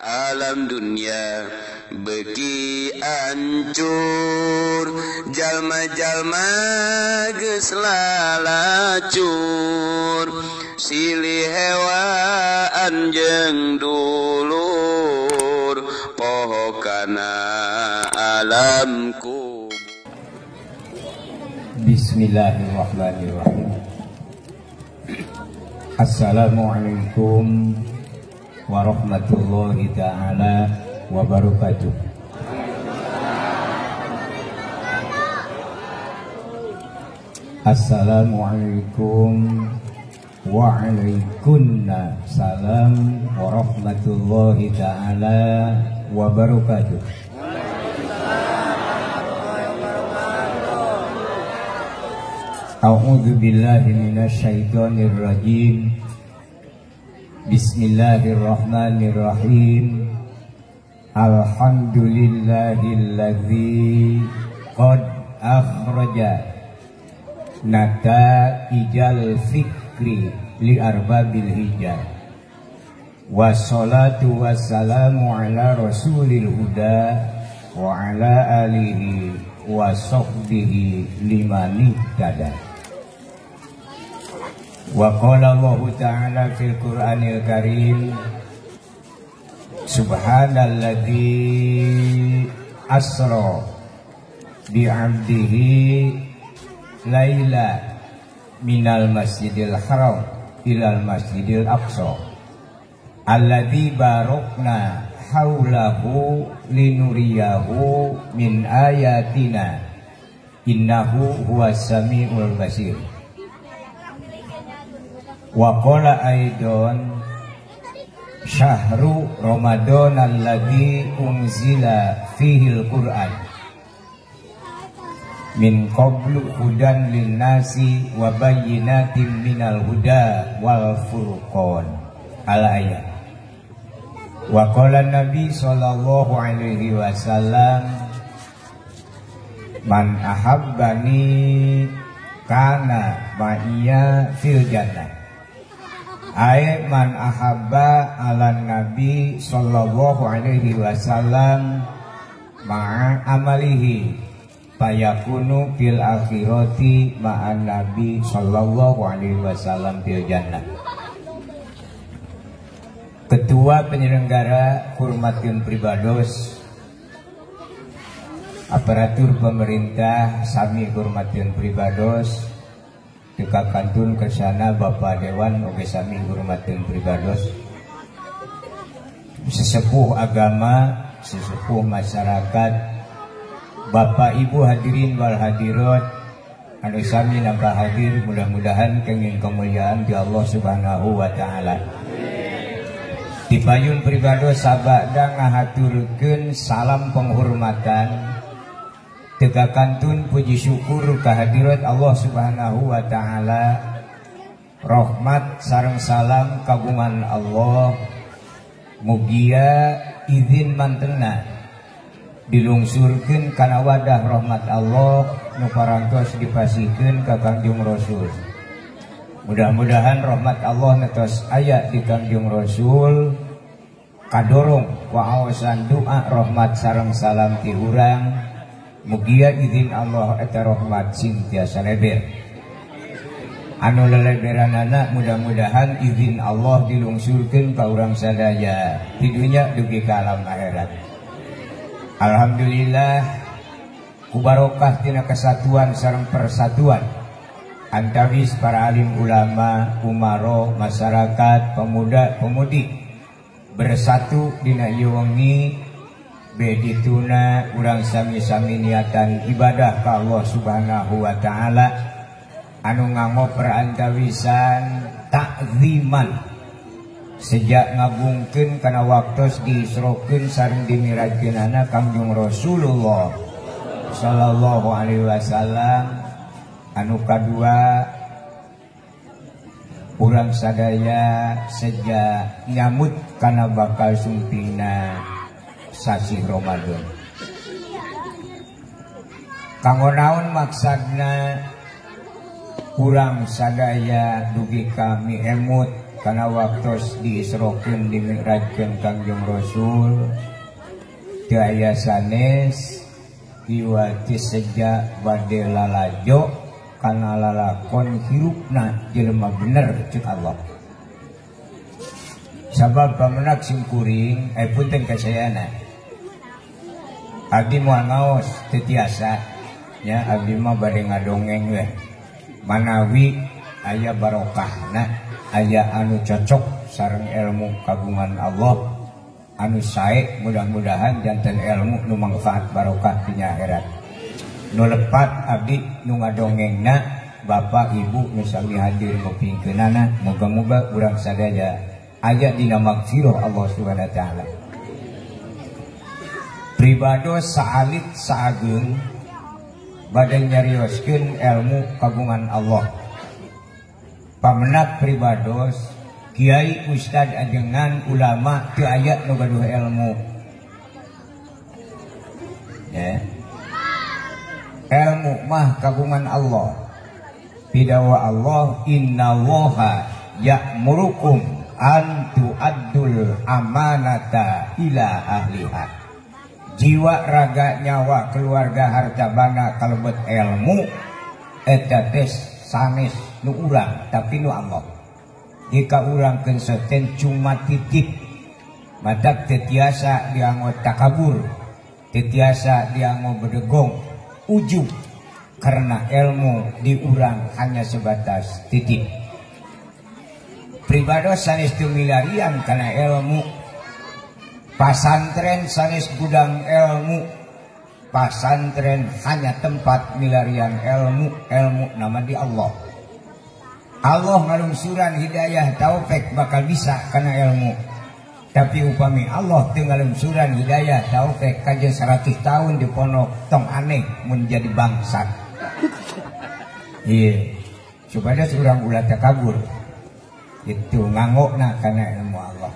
Alam dunia beki ancur, jalma-jalma geus lalacur, silih hewaan jeung dulur, poho kana alam kubur. Bismillahirrahmanirrahim. Assalamualaikum warahmatullahi ta'ala wabarakatuh. Assalamualaikum waalaikumna salam warahmatullahi ta'ala wabarakatuh. A'udzu billahi minasyaitonir rajim. Bismillahirrahmanirrahim. Alhamdulillahilladzi qad akhraja nataijal fikri li arbabil hijab. Wassalatu wassalamu ala rasulil huda wa ala alihi wa sahbihi liman ihtada. Wa qala Allahu ta'ala fil Qur'anil Karim, subhanalladzi asra bi'abdihi laila minal masjidil haram ilal masjidil aqsa alladzi barakna haulahu linuriyahu min ayatina innahu huwas samiul basir. Wa qala aidon syahru ramadan alladzi unzila fihil qur'an min qablu hudan linnasi wa bayyinatin minal huda wal furqan. Al ayat. Wa qala nabi sallallahu alaihi wasallam, man ahabbani kana ma'iya fil jannah. Ai man ahabba ala nabi sallallahu alaihi wasallam ma'a amalihi fayakunu fil akhirati ma'an nabi sallallahu alaihi wasallam fil jannah. Ketua penyelenggara hormatkeun pribados, aparatur pemerintah sami hormatkeun pribados, Deka kantun kersana Bapak Dewan oge sami hormatkeun pribados, sesepuh agama, sesepuh masyarakat, Bapak Ibu hadirin wal hadirat anu sami nampak hadir, mudah-mudahan kenging kemuliaan di Allah Subhanahu wa taala. Dipayun pribados sabada ngahaturkeun salam penghormatan, tega kantun puji syukur kehadirat Allah Subhanahu wa taala, rahmat sareng salam kagungan Allah mugia izin mantena dilungsurkeun kana wadah rahmat Allah nu parantos dipasihkeun ka Kangjeng Rasul. Mudah-mudahan rahmat Allah netos aya di Kangjeng Rasul, kadorong waosan doa rahmat sareng salam ti urang, mugia izin Allah eta rahmat sing tiasa leber. Anu leleberanana mudah-mudahan izin Allah dilungsurkeun ka urang sadaya di dunya dugi ka alam akhirat. Alhamdulillah ku barokah tina kesatuan sareng persatuan antawis para alim ulama, umaro, masyarakat, pemuda, pemudi bersatu dina ieu wengi bedituna urang sami-sami niatan ibadah ka Allah Subhanahu wa taala anu nganggo perantawisan takziman sejak ngagungkeun kana waktos diisrokeun sareng dimirajkeunana Kangjeng Rasulullah sallallahu alaihi wasallam. Anu kadua urang sadaya sejak nyamut kana bakal sumpingna sasih Ramadan. Kanggo naon maksudna urang sadaya dugi kami emut Kana waktos diisrokeun dimi'rajkeun Kangjeng Rasul teu aya sanes iwati seja bade lalajo kana lalakon hirupna jelema bener cek Allah. Sabab pamenak simkuring punten ka sayana abdi moal ngaos teu tiasa nya abdi mah bade ngadongeng we manawi aya barokahna aya anu cocok sareng ilmu kagungan Allah anu sae mudah-mudahan janten ilmu nu mangfaat barokah di akhirat. Nu lepat abdi nu ngadongengna bapak ibu nu sami hadir ngupingkeunana moga-moga urang sadaya aya dina magfirah Allah Subhanahu wa taala. Pribados saalit saageung bade nyarioskeun ilmu kagungan Allah. Pamenak pribados kiai ustad ajengan ulama teu aya nu gaduh ilmu. Ya. Ilmu mah kagungan Allah. Pidawa Allah innallaha ya'murukum an tu'addul amanata ila ahliha. Jiwa raga nyawa keluarga harta banda kalebet ilmu eta teh sanes nu urang tapi nu Allah. Jika urang kensoten cuma titip matak teu tiasa dianggo takabur, teu tiasa dianggo bedegong, ujub karena ilmu diurang hanya sebatas titip. Pribados sanes teu milarian kana ilmu, pasantren sanes gudang ilmu, pasantren hanya tempat milarian ilmu, ilmu nama di Allah. Allah ngalungsuran hidayah taufik bakal bisa karena ilmu. Tapi upami Allah teu ngalungsuran hidayah taufik kajian 100 tahun di pondok tong aneh mun jadi bangsat. Iya, supaya urang ulah takabur. Itu nganggokna karena ilmu Allah.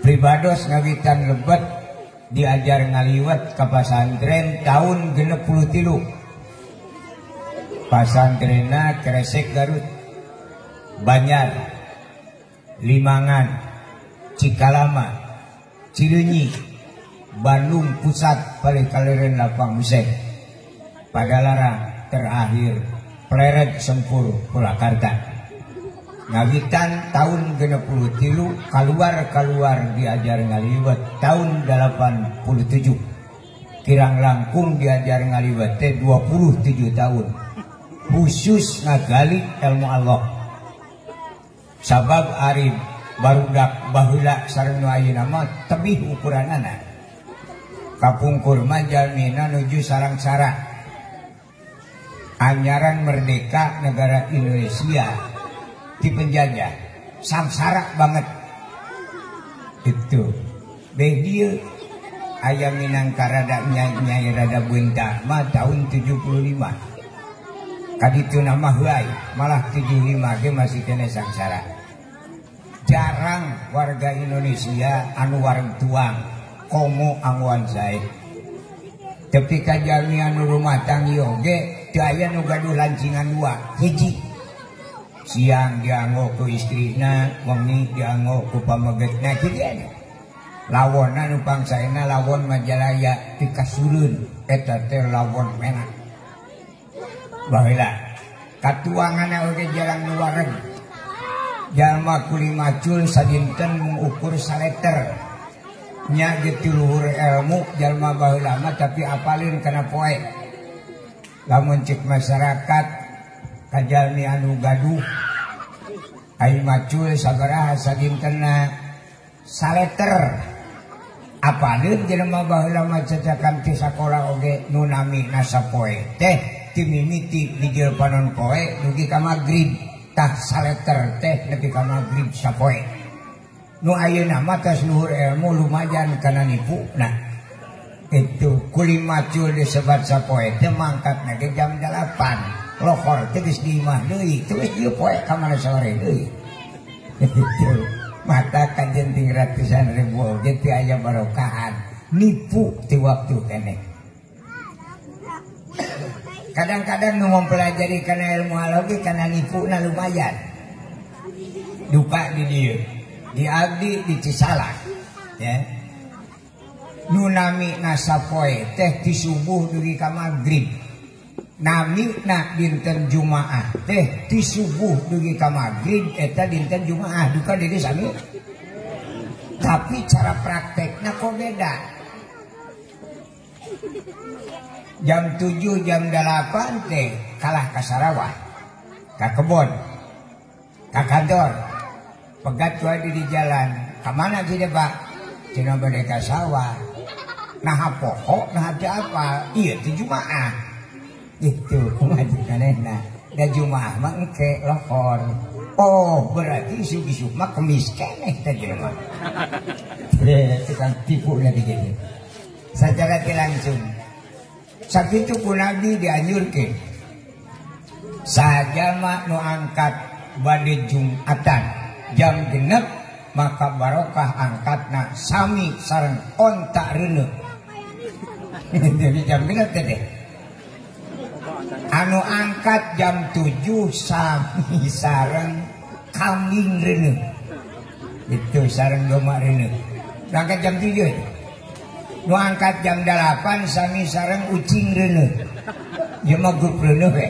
Pribados ngawitan lebet diajar ngaliwat ka pasantren tahun 63. Pasantrenna Kresek Garut, Banjar, Limangan, Cikalama, Cileunyi, Bandung Pusat, paling kaliren Lapang Hussein, Padalarang, terakhir Pleret Sempur Purwakarta. Ngawitan tahun 63 keluar-keluar diajar ngaliwet tahun 87. Kirang langkung diajar ngaliwet teh 27 tahun. Khusus ngagali ilmu Allah. Sabab ari barudak baheula sareng nu ayeuna mah tebih ukuranana. Kapungkur mah jalmina nuju sarang-sarang. Anyaran merdeka negara Indonesia di penjajah samsara banget itu beh dieu aya minangka rada nyai-nyai rada beunta mah tahun 75 kaditu nama heuay malah 75 ge masih kene sangsara. Jarang warga Indonesia anu wareng tuang komo angguan sae. Tapi ka jalmi anu rumah tangga oge teu aya nu gaduh lancingan dua hiji. Siang dianggo ku istrina, wengi dianggo ku pamegetna kitu aya. Lawonna nu pangsaena lawon Majalaya ti kasureun eta teh lawon menak. Baheula katuanganna oge jarang nu wareg. Jalma kuli macul sadinten mengukur saleter. Nya ge luhur ilmu jalma baheula mah tapi apalin kana poe. Lamun cek masyarakat kajalmi anu gaduh ai macul sabaraha sadintenna saleter. Apalin jelema baheula mah cacakan ti sakola oge nu namina sapoe teh ti mimiti dijil panon poe dugi ka magrib tah saleter teh nepi ka magrib sapoe. Nu ayeuna mah tos luhur ilmu lumayan kana nipuna. Itu kuli macul disebat sapoe teh mangkatna ge jam 8. Lohor teh geus di imah deui, terus ieu poe ka mana sore deui. Itu mata kajen ting ratusan ribu oge teu aya barokahan, nipu ti waktu keneh. Kadang-kadang nu mempelajari kana ilmu halal ge kana nipuna lumayan. Duka di dieu. Di abdi di Cisalak ya. Nu namina sapoe teh ti subuh dugi ka magrib. Namina dinten Jumaah teh ti subuh dugi ka magrib eta dinten Jumaah duka di dieu sami. Tapi cara praktekna kok beda. Jam 7 jam 8 teh kalah ka Sarawak, ka kebon, ka kantor. Pegat wae di jalan. Ka mana sih Pak? Cenah bade ka sawah. Nah pokok, nah teu apa? Ieu teh Jumaah. Gitu kumaha manehna. Da Jumaah mah engke lohor. Oh, berarti isuk-isuk mah kemis keneh teh jelema. Tukang tipu lagi gitu. Secara langsung. Sakitu ku Nabi dianjurkeun. Sajama nu angkat bade Jumatan jam 6 maka barokah angkatna sami sareng onta reuneuh. Jadi jam 6 teh. Anu angkat jam 7 sami sareng kambing reuneuh. Itu sareng domba reuneuh. Angkat jam 7. Nu angkat jam 8 sami sareng ucing reuneuh. Ieu mah grup reuneuh we.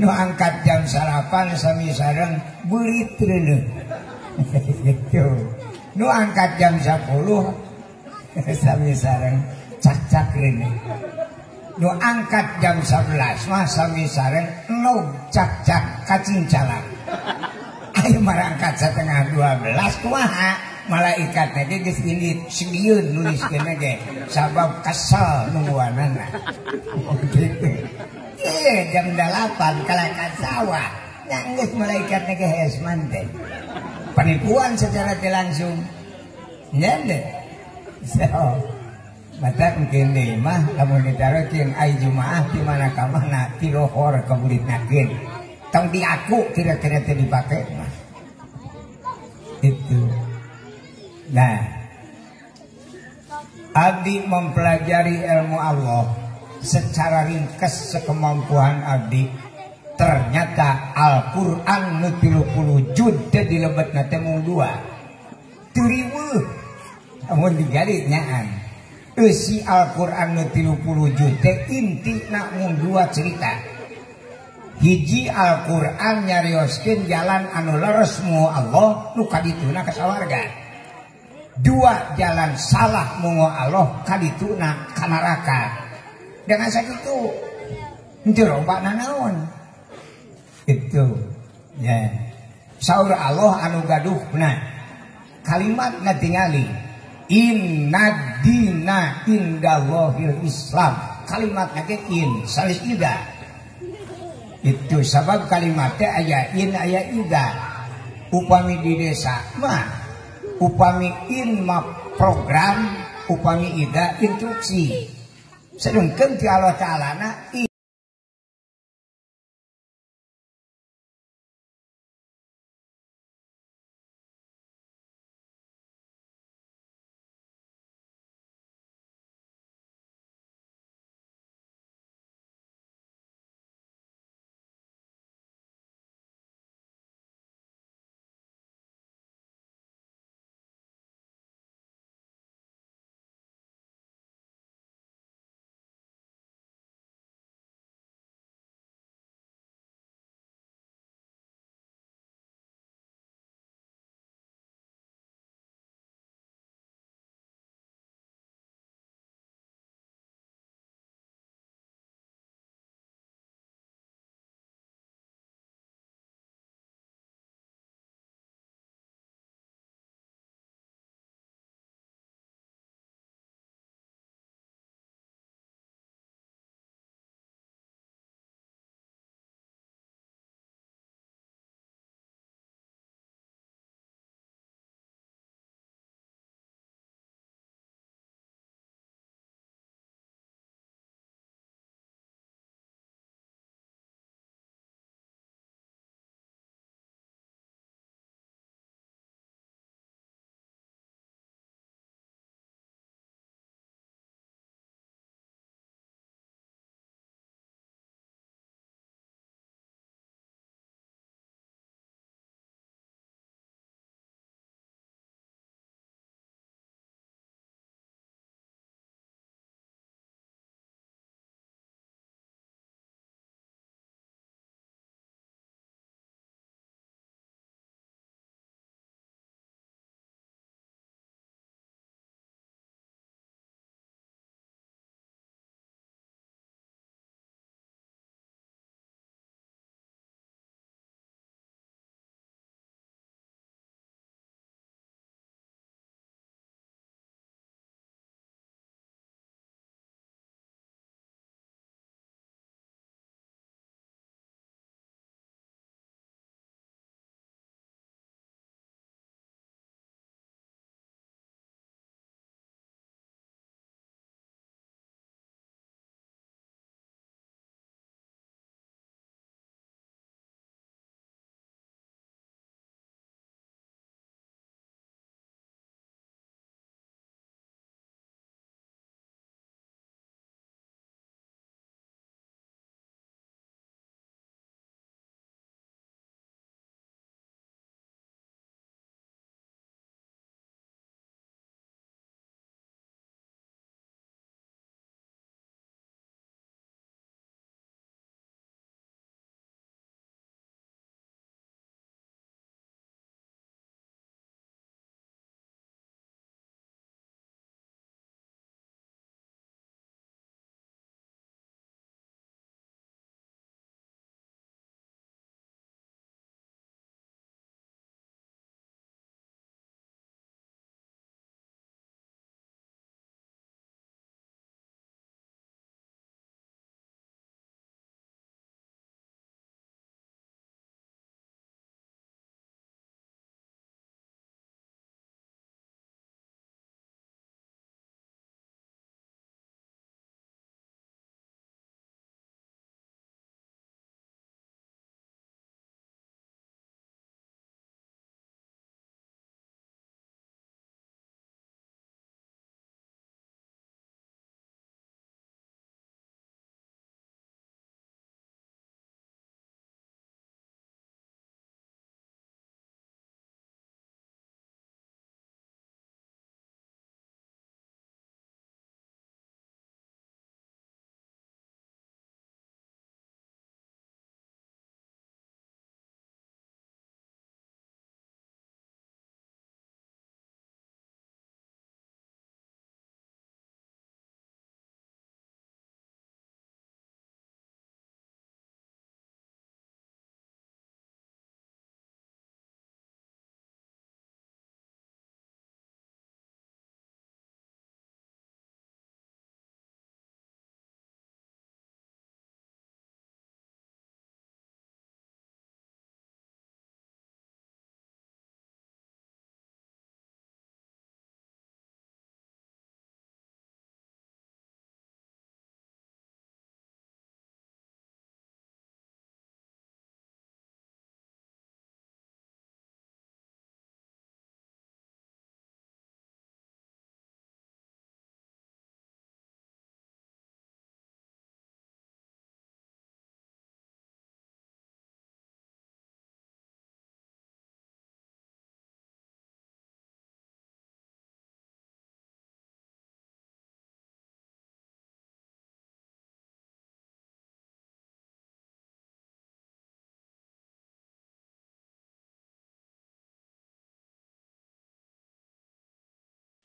Nu angkat jam 9 sami sareng beurit reuneuh. Gitu. Nu angkat jam 10 sami sareng cak-cak reuneuh. Nu angkat jam 11 mah sami sareng nog cak-cak kacincalang. Ayo marangkat 11:30 kumaha? Malaikat teh geus indit sieun nuliskeun ge sabab kesel nungguanana. Gitu. Jam 8 kalah ka sawah. Nya geus malaikat teh geus manten. Penipuan secara langsung. Nya deh. So, mata mungkin deui mah lamun ditarokeun ai Jumaah di mana ka mana ti lohor ka buritnakeun. Tong diaku kira-kira teh dipake mah. Itu. Nah, abdi mempelajari ilmu Allah secara ringkes sekemampuan abdi. Ternyata Al-Qur'an nu 30 juz teh dilebetna teh mung 2. Teu riweuh. Amun digali nyaan. Eusi Al-Qur'an nu 30 juz teh intina mung 2 cerita. Hiji Al-Qur'an nyarioskeun jalan anu leres mu Allah nu kadituna ka sawarga. 2 jalan salah mungo Allah kadituna ka neraka. Dengan sakitu henteu loba nanaon. Itu ya. Saur Allah anu gaduhna kalimatna tingali inna dina indallahil Islam. Kalimatna ge in salis ida. Itu sabab kalimatnya aya in aya ida. Upami di desa mah upami in ma program, upami ida instruksi. Sedangkan ti Allah Ta'ala na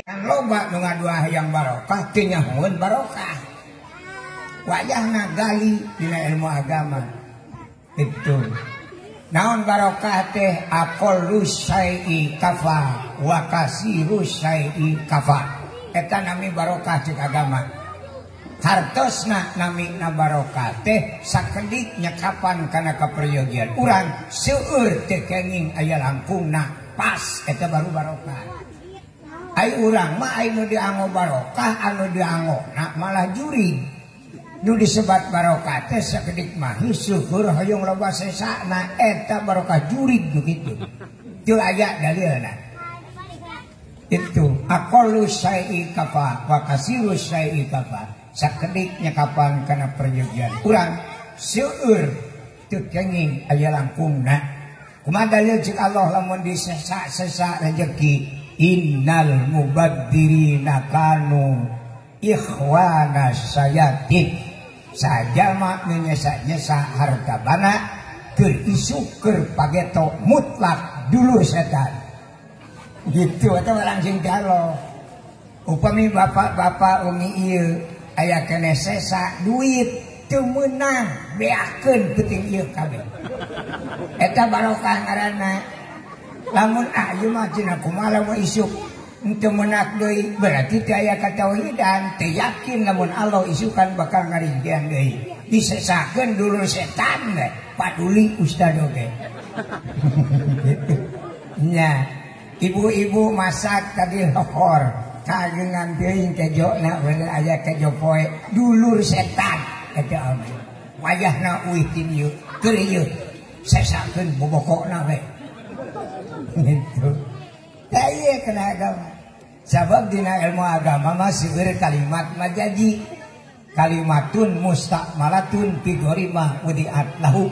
Loba nu ngadua hayang barokah teu nyahoeun barokah. Wayahna gali dina ilmu agama. Itu. Naon barokah teh aqallu syai'i kafa wa kasiru syai'i kafa. Eta nami barokah cek agama. Hartosna namina barokah teh sakedik nyekapan kana kaperyogian urang seueur teh kenging aya langkungna pas eta baru barokah. Ai urang mah ai nu dianggo barokah anu dianggona malah jurig. Nu disebat barokah teh sakedik mah syukur hoyong loba sesana eta barokah jurig nu kitu. Teu aya dalilna. Itu aqallu syai'i kafa wa kasiru syai'i kafa. Sakedik nyekapan kana peryogian urang seueur teu kenging aya langkungna. Kumaha dalil cik Allah lamun disesa-sesa rezeki innal mubadzirina kanu ikhwana sayatin. Sajama nu nyesa-nyesa harta bana keur isuk keur pageto mutlak dulur setan. Gitu eta langsung jalo. Upami bapak-bapak umi ieu aya keneh sesa duit teu meunang beakeun penting ieu kabeh. Eta barokah ngaranna. Lamun ieu mah cenah kumaha lamun isuk teu meunang deui berarti teu aya katauhidan, teu yakin lamun Allah isukan bakal ngarintian deui. Disesakeun dulur setan we, paduli ustad oge. Nya, ibu-ibu masak tadi lohor. Kagengan teuing kejona bener aya kejo poe dulur setan eta oge. Wayahna uih ti dieu keur ieu sesakeun bobokokna we. Gitu. Tah ieu kana agama. Sabab dina ilmu agama mah seueur kalimat majaji. Kalimatun musta'malatun fi ghairi ma wudi'at lahu.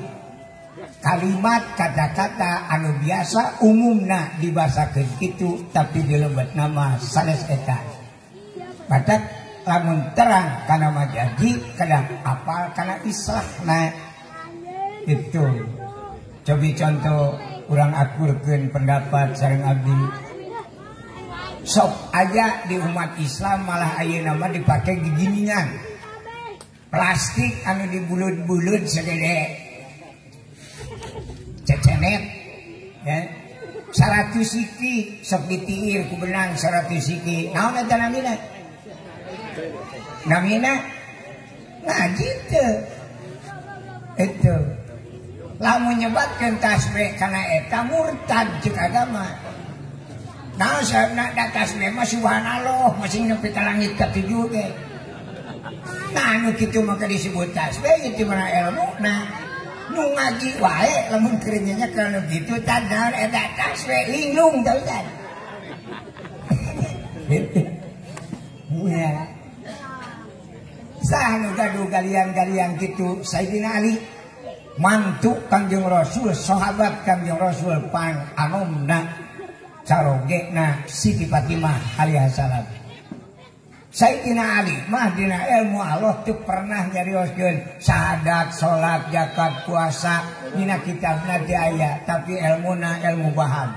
Kalimat kata-kata anu biasa umumna dibasakeun kitu tapi dilebet nama sanes eta. Batak lamun terang kana majaji kadang apal kana islahna. Itu. Cobi contoh urang akurkeun pendapat sareng abdi. Sok aya di umat Islam malah ayeuna mah dipake giginingan. Plastik anu dibulud-bulud segede cecenet ya. 100 siki sok ditiir ku benang 100 siki. Naon eta namina? Namina ngaji teu. Itu. Lamun nyebatkeun tasbih kana eta murtad cek agama. Naon sababna da tasbih mah subhanallah masing nepi ka langit katujuh ge. Nah anu kitu mah disebut tasbih itu mana ilmuna. Nu ngaji wae lamun keur nyanyi kana kitu tah eta tasbih linglung tah kan. Ya. Sah nu gaduh galian-galian kitu Sayyidina Ali mantu Kangjeng Rasul, sahabat Kangjeng Rasul pang anomna carogena Siti Fatimah alaihi salam. Sayyidina Ali mah dina ilmu Allah teu pernah nyarioskeun syahadat, salat, zakat, puasa dina kitabna teu aya, tapi ilmuna ilmu bahan.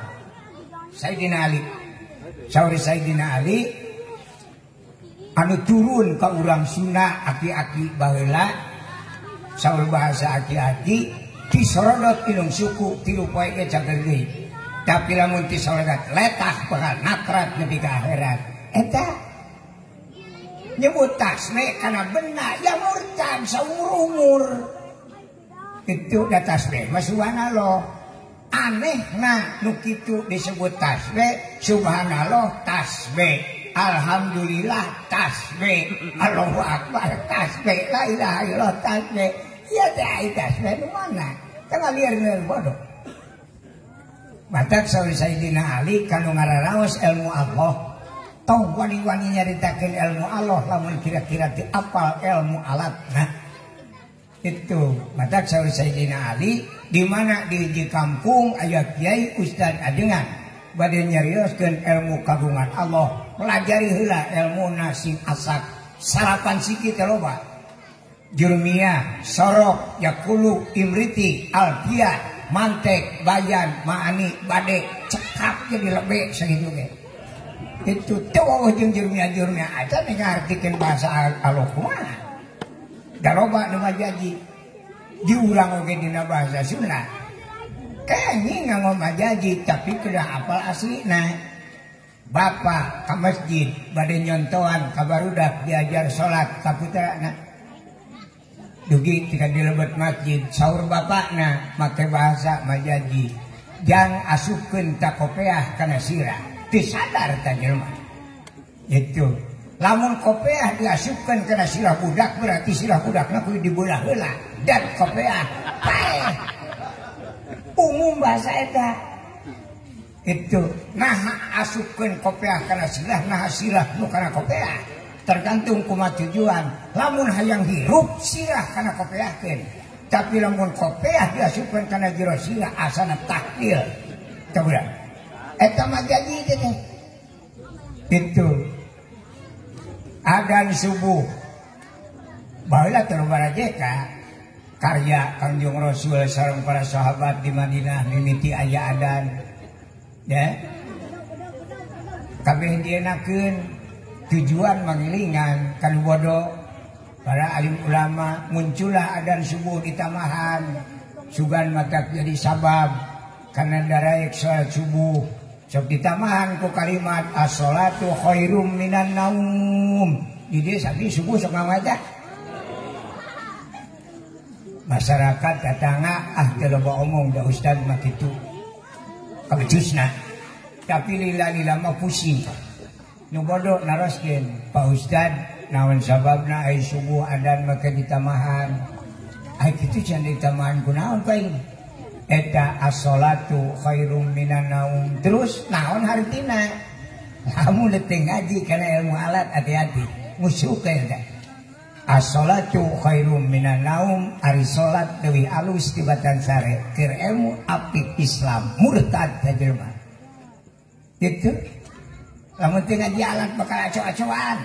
Sayyidina Ali saur Sayyidina Ali anu turun ka urang Sunda aki-aki baheula saur bahasa aki-aki disorodot inung suku tilu poe ge cager deui. Tapi lamun disorodot letah bakal nakrat nepi ka akhirat. Eta nyebut tasbih karena benar ya murtad saumur-umur. Itu da tasbih mah subhanallah. Anehna nu kitu disebut tasbih subhanallah tasbih alhamdulillah tasbih Allahu akbar tasbih la ilaha illallah tasbih. Ya teh tasbih nu mana? Teu lieur bodoh. Batak saur Sayyidina Ali kanu ngararaos ilmu Allah. Tong wani-wani nyaritakeun ilmu Allah lamun kira-kira teu apal ilmu alatna. Itu matak saur Sayyidina Ali di mana di hiji kampung aya kiai ustad ajengan bade nyarioskeun ilmu kagungan Allah, pelajari heula ilmuna sing asak salapan siki teh loba. Jurmiyah, Sorok, Yakulu, Imriti, Alfiyah, Mantek, Bayan, Maani, Bade, cekap jadi lebih sakitu ge. Itu teu jeung jurmia-jurmia aja ngartikeun bahasa Allah kumaha. Da loba nu majaji diulang oge dina bahasa Sunda. Kayaknya nganggo majaji tapi kedah apal aslina. Bapak ka masjid bade nyontohan ka barudak diajar salat ka putrana. Dugi tika dilebet masjid saur bapakna make bahasa majaji. Jang asupkeun ta kopeah kana sirah. Teu sadar ta jelema. Itu. Lamun kopeah diasupkeun kana sirah budak berarti sirah budakna kudu dibelah heula dan kopeah paeh. Umum bahasa eta. Itu nah asupkeun kopeah kana sirah nah sirah nu kana kopeah. Tergantung kumaha tujuan. Lamun hayang hirup sirah kana kopeahkeun. Tapi lamun kopeah diasupkeun kana jero sirah asana tahlil. Teu budak. Eta majaji teh. Itu adan subuh baheula teu barajeka karya Kangjeng Rasul sareng para sahabat di Madinah mimiti aya adan ya. Kabeh dienakeun tujuan mangilingan kanu bodoh para alim ulama muncullah adan subuh ditamahan sugan matak jadi sabab karena daraek salat subuh sok ditamahan ku kalimat as-salatu khairum minan naum. Di dieu sapi subuh sok ngamaja. Masyarakat datanga ah teu loba omong da ustad mah kitu. Kabecusna. Tapi lila-lila mah pusing. Nu bodoh naroskeun, Pak Ustad naon sababna ai subuh adan make ditamahan. Ai kitu can ditamahan kunaon paing? Eta as-salatu khairum minan naum. Terus naon hartina? Kamu leteng ngaji karena ilmu alat hati-hati. Musuh eta. As-salatu khairum minan naum, ari salat leuwih alus tibatan sare. Keur ilmu apik Islam murtad ka jelema. Gitu. Lamun teu ngaji alat bakal aco-acoan.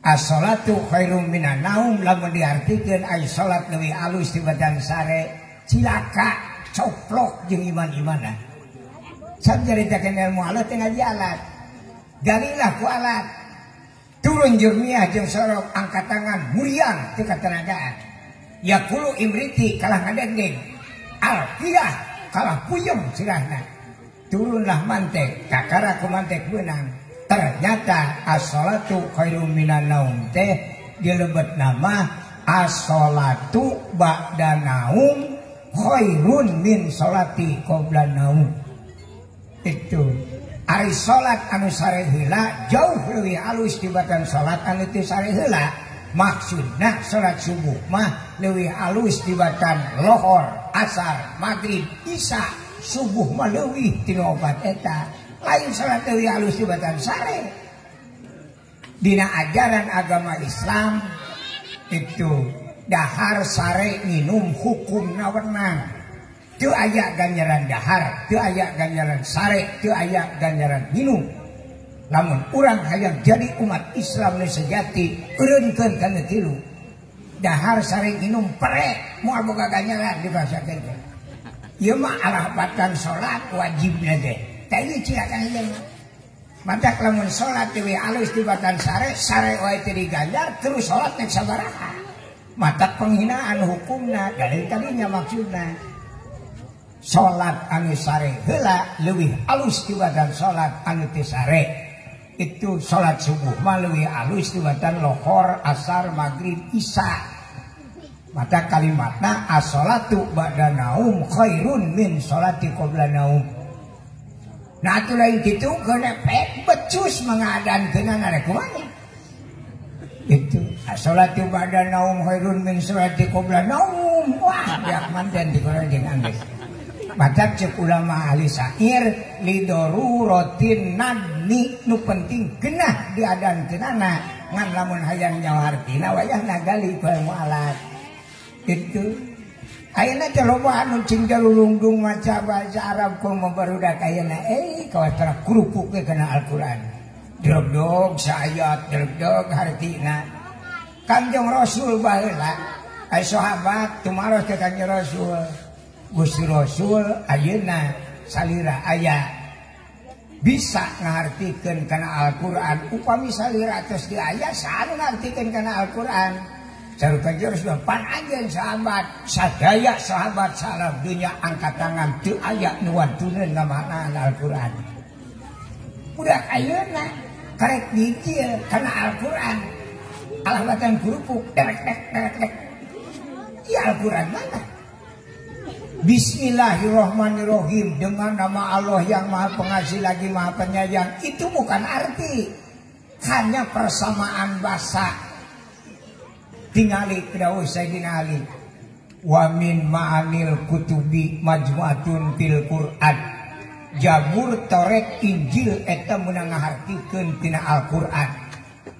As-salatu khairum minan naum lamun diartikeun ari salat leuwih alus tibatan sare. Cilaka coplok jeung iman-imanan. Sam caritakeun ilmu alat teu ngaji alat. Galilah ku alat. Turun jurmiah jeung sorok angkat tangan muriang teu katenagaan. Yaqulu imriti kalah ngadendeng. Alfiyah kalah puyeng sirahna. Turunlah mantek, kakara ku mantek beunang. Ternyata as-salatu khairum minan naum teh dilebet nama as-salatu ba'da naum khairun min salati qabla naum. Itu ari salat anu sare heula jauh leuwih alus tibatan salat anu teu sare heula. Maksudna salat subuh mah leuwih alus tibatan lohor, asar, maghrib, isya. Subuh mah leuwih tina opat eta. Lain salat leuwih alus tibatan sare. Dina ajaran agama Islam itu dahar sare minum hukumna wenang. Teu aya ganjaran dahar, teu aya ganjaran sare, teu aya ganjaran minum. Lamun urang hayang jadi umat Islam nu sejati, eureunkeun kana tilu. Dahar sare minum pere, moal boga ganjaran dibahasakeun teh. Ieu mah alahbatan salat wajibna teh. Tah ieu cilaka jelema. Matak lamun salat leuwih alus tibatan sare, sare wae teu diganjar terus salat nek sabaraha. Matak penghinaan hukumna dari tadinya maksudna. Salat anu sare heula leuwih alus tibatan salat anu teu sare. Itu salat subuh mah leuwih alus tibatan lohor, asar, maghrib, isya. Maka kalimatna as-salatu ba'da naum khairun min salati qabla naum. Nah atuh lain kitu keuna pek becus mengadankeunana rek kumaha. Itu as-salatu ba'da naum khairun min salati qabla naum. Wah, biak manten dikorang jeung anggeus. Matak cek ulama ahli syair lidoruratin nadni nu penting genah diadankeunana ngan lamun hayang nyawa hartina wayahna gali ku ilmu alat. Itu ayeuna teh loba anu cing jalulungdung maca bahasa Arab kumaha barudak ayeuna kawas kerupuk we kana Al-Qur'an. Dregdog saayat dregdog hartina. Kangjeng Rasul baheula ai sahabat tumaros ka Kangjeng Rasul. Gusti Rasul ayeuna salira aya Bisa ngahartikeun kana Al-Qur'an upami salira tos di aya saha nu ngahartikeun kana Al-Qur'an. Saur Kanjeng Rasul pan anjeun sahabat sadaya sahabat salam dunya angkat tangan teu aya nu wantuneun ngamaknaan Al-Qur'an. Budak ayeuna karek dijil kana Al-Qur'an. Alhamatan kerupuk derek dek derek dek. Ya Al-Qur'an mana? Bismillahirrahmanirrahim dengan nama Allah yang Maha Pengasih lagi Maha Penyayang, itu bukan arti, hanya persamaan bahasa. Tingali dawuh Sayyidina Ali, wa min ma'anil kutubi majmu'atun fil Qur'an. Jabur, Taurat, Injil eta meunang ngahartikeun tina Al-Qur'an.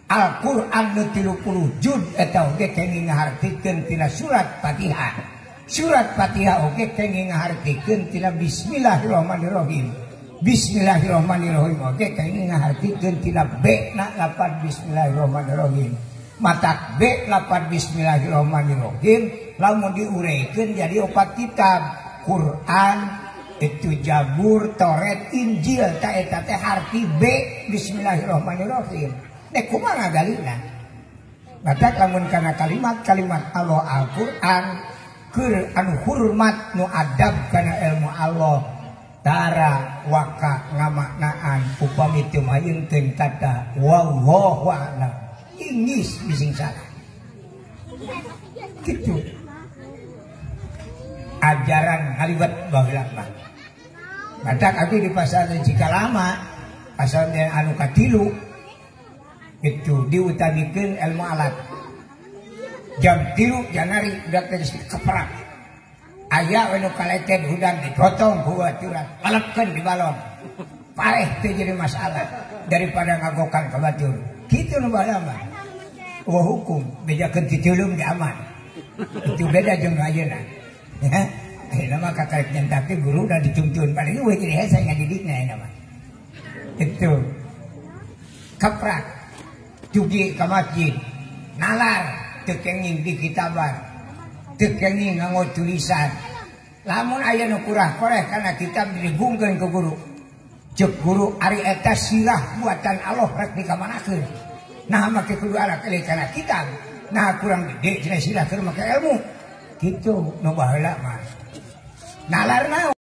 Al-Qur'an nu 30 juz eta oge kenging ngahartikeun tina surat Fatihah. Surat Fatihah oge kenging ngahartikeun tina Bismillahirrahmanirrahim. Bismillahirrahmanirrahim oge kenging ngahartikeun tina B na lapan Bismillahirrahmanirrahim. Matak B lapan Bismillahirrahmanirrahim lamun diureikeun jadi opat kitab. Quran itu Jabur, Taurat, Injil ta eta teh harti B Bismillahirrahmanirrahim. Nek kumaha ngagalina? Matak lamun kana kalimat-kalimat Allah Al-Qur'an keur anu hormat nu adab kana ilmu Allah tara waka ngamaknaan upami teu mayungkeun kata wallahu a'lam. Ingis bising salah. Kitu. Ajaran ngaliwet baheula mah. Matak abdi di pasar Cikalama, pasar anu katilu itu diutamikeun ilmu alat. Jam 3 Januari udah geus keperak. Aya we nu kaleten hudang digotong ku baturan, lalepkeun di balong. Pareh teu jadi masalah daripada ngagokan ka batur. Kitu nu baheula mah. Eueuh hukum bejakeun titulung di aman. Itu beda jeung nu ayeuna. Ya, ayeuna mah kakarek nyentake guru da dituntun paling eueuh jadi hese ngadidikna ayeuna mah. Itu. Keprak dugi ka masjid, nalar teu kenging di kitaban, teu kenging nganggo tulisan. Lamun aya nu kurang koreh kana kitab digungkeun ku guru. Ceuk guru ari eta sirah buatan Allah rek dikamanakeun. Nah make kudu ala kali kana kitab. Nah kurang gede cenah sirah keur make ilmu. Kitu nu baheula mah. Nalar naon?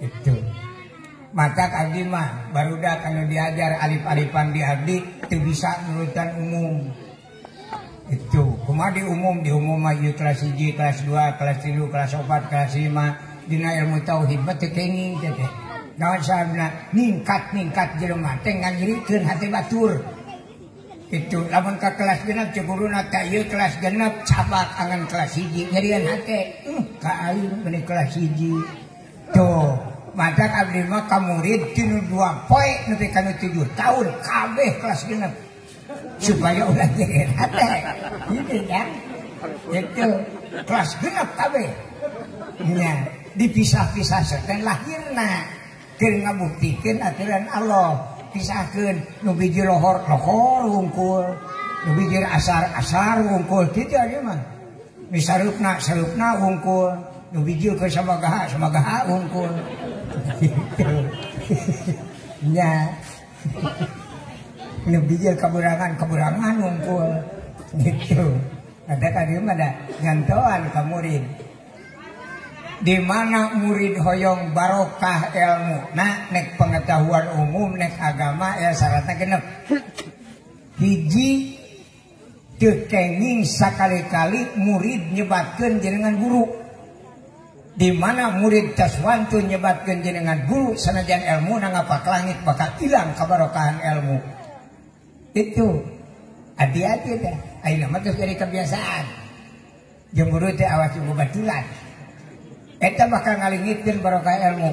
Itu. Mata abdi mah barudak anu diajar alif-alifan di abdi teu bisa nurutan umum. Itu kumaha di umum mah ieu kelas 1, kelas 2, kelas 3, kelas 4, kelas 5 dina ilmu tauhid mah teu kenging teh. Naon sababna ningkat-ningkat jelema teh nganyirikeun hate batur. Itu lamun ka kelas genep cek guruna teh ieu kelas genep cabak angan kelas 1 nyerian hate. Ka aing meuni kelas 1. Tuh matak abdi mah ka murid tinu 2 poe nepi ka 7 tahun kabeh kelas genep. Supaya ulah nyeri hate. Gitu ya. Itu kelas genep kabeh. Nya dipisah-pisah saten lahirna keur ngabuktikeun aturan Allah. Pisahkeun nu biji lohor lohor wungkul, nu biji asar asar wungkul kitu aja mah. Nu sareupna sareupna wungkul, nu biji ke samagaha samagaha wungkul. Gitu. Nya. Nu biji kaburangan kaburangan wungkul. Gitu. Ada ka dieu mah da nyantoan ka murid. Di mana murid hoyong barokah ilmu, nah nek pengetahuan umum, nek agama ya syaratnya genep. Hiji teu kenging sakali-kali murid nyebatkeun jenengan guru. Di mana murid taswantu nyebatkeun jenengan guru sanajan ilmu nangapak langit bakal hilang kabarokahan ilmu. Itu hati-hati teh. Ayeuna mah geus jadi kebiasaan. Jeung guru teh awas jeung baturan. Eta bakal ngalingitkeun barokah ilmu.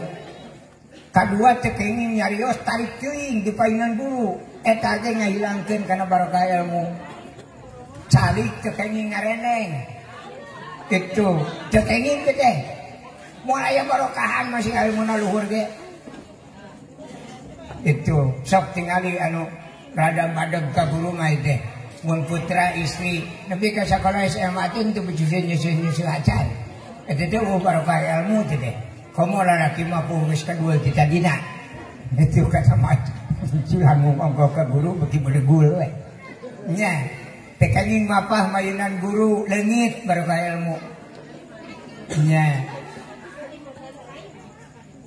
Kadua teu kenging nyarios tarik teuing di painan guru. Eta ge ngahilangkeun kana barokah ilmu. Calik teu kenging ngareneng. Itu teu kenging teh. Moal aya barokahan masih ilmuna luhur ge. Itu sok tingali anu rada madeg ka guru mah teh. Mun putra istri nepi ka sakola SMA teh teu nyeuseun-nyeuseun acan. Eta teh eueuh barokah ilmu teh teh. Komo lalaki mah geus kadua ti tadina. Itu kata mah cilanggung ongkoh ka guru beuki bedegul we. Nya, teh kenging mapah mayunan guru leungit barokah ilmu. Nya.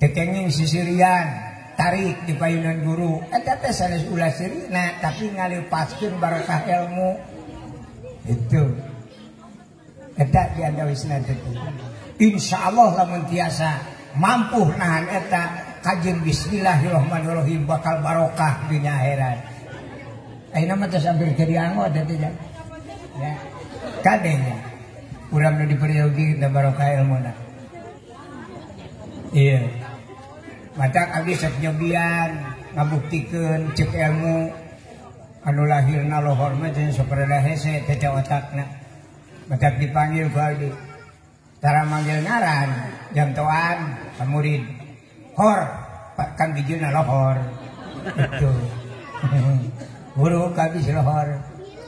Teh kenging sisirian tarik di payunan guru. Eta teh sanes ulah sirina tapi ngaleupaskeun barokah ilmu. Itu. Eta di andawisna teh. Insya Allah lamun tiasa mampu nahan eta kajeun bismillahirrahmanirrahim bakal barokah dunia akhirat. Ayeuna mah tos hampir teu dianggo teh ya. Kadenya urang nu diperyogi teh barokah ilmuna. Iya. Matak abdi sok nyobian ngabuktikeun ceuk ilmu anu lahirna lohor mah jeung sok rada hese teh otakna. Matak dipanggil ku abdi. Cara manggil ngaran jantoan ka murid. Hor, kan bijilna lohor. Itu. Guru kabis lohor.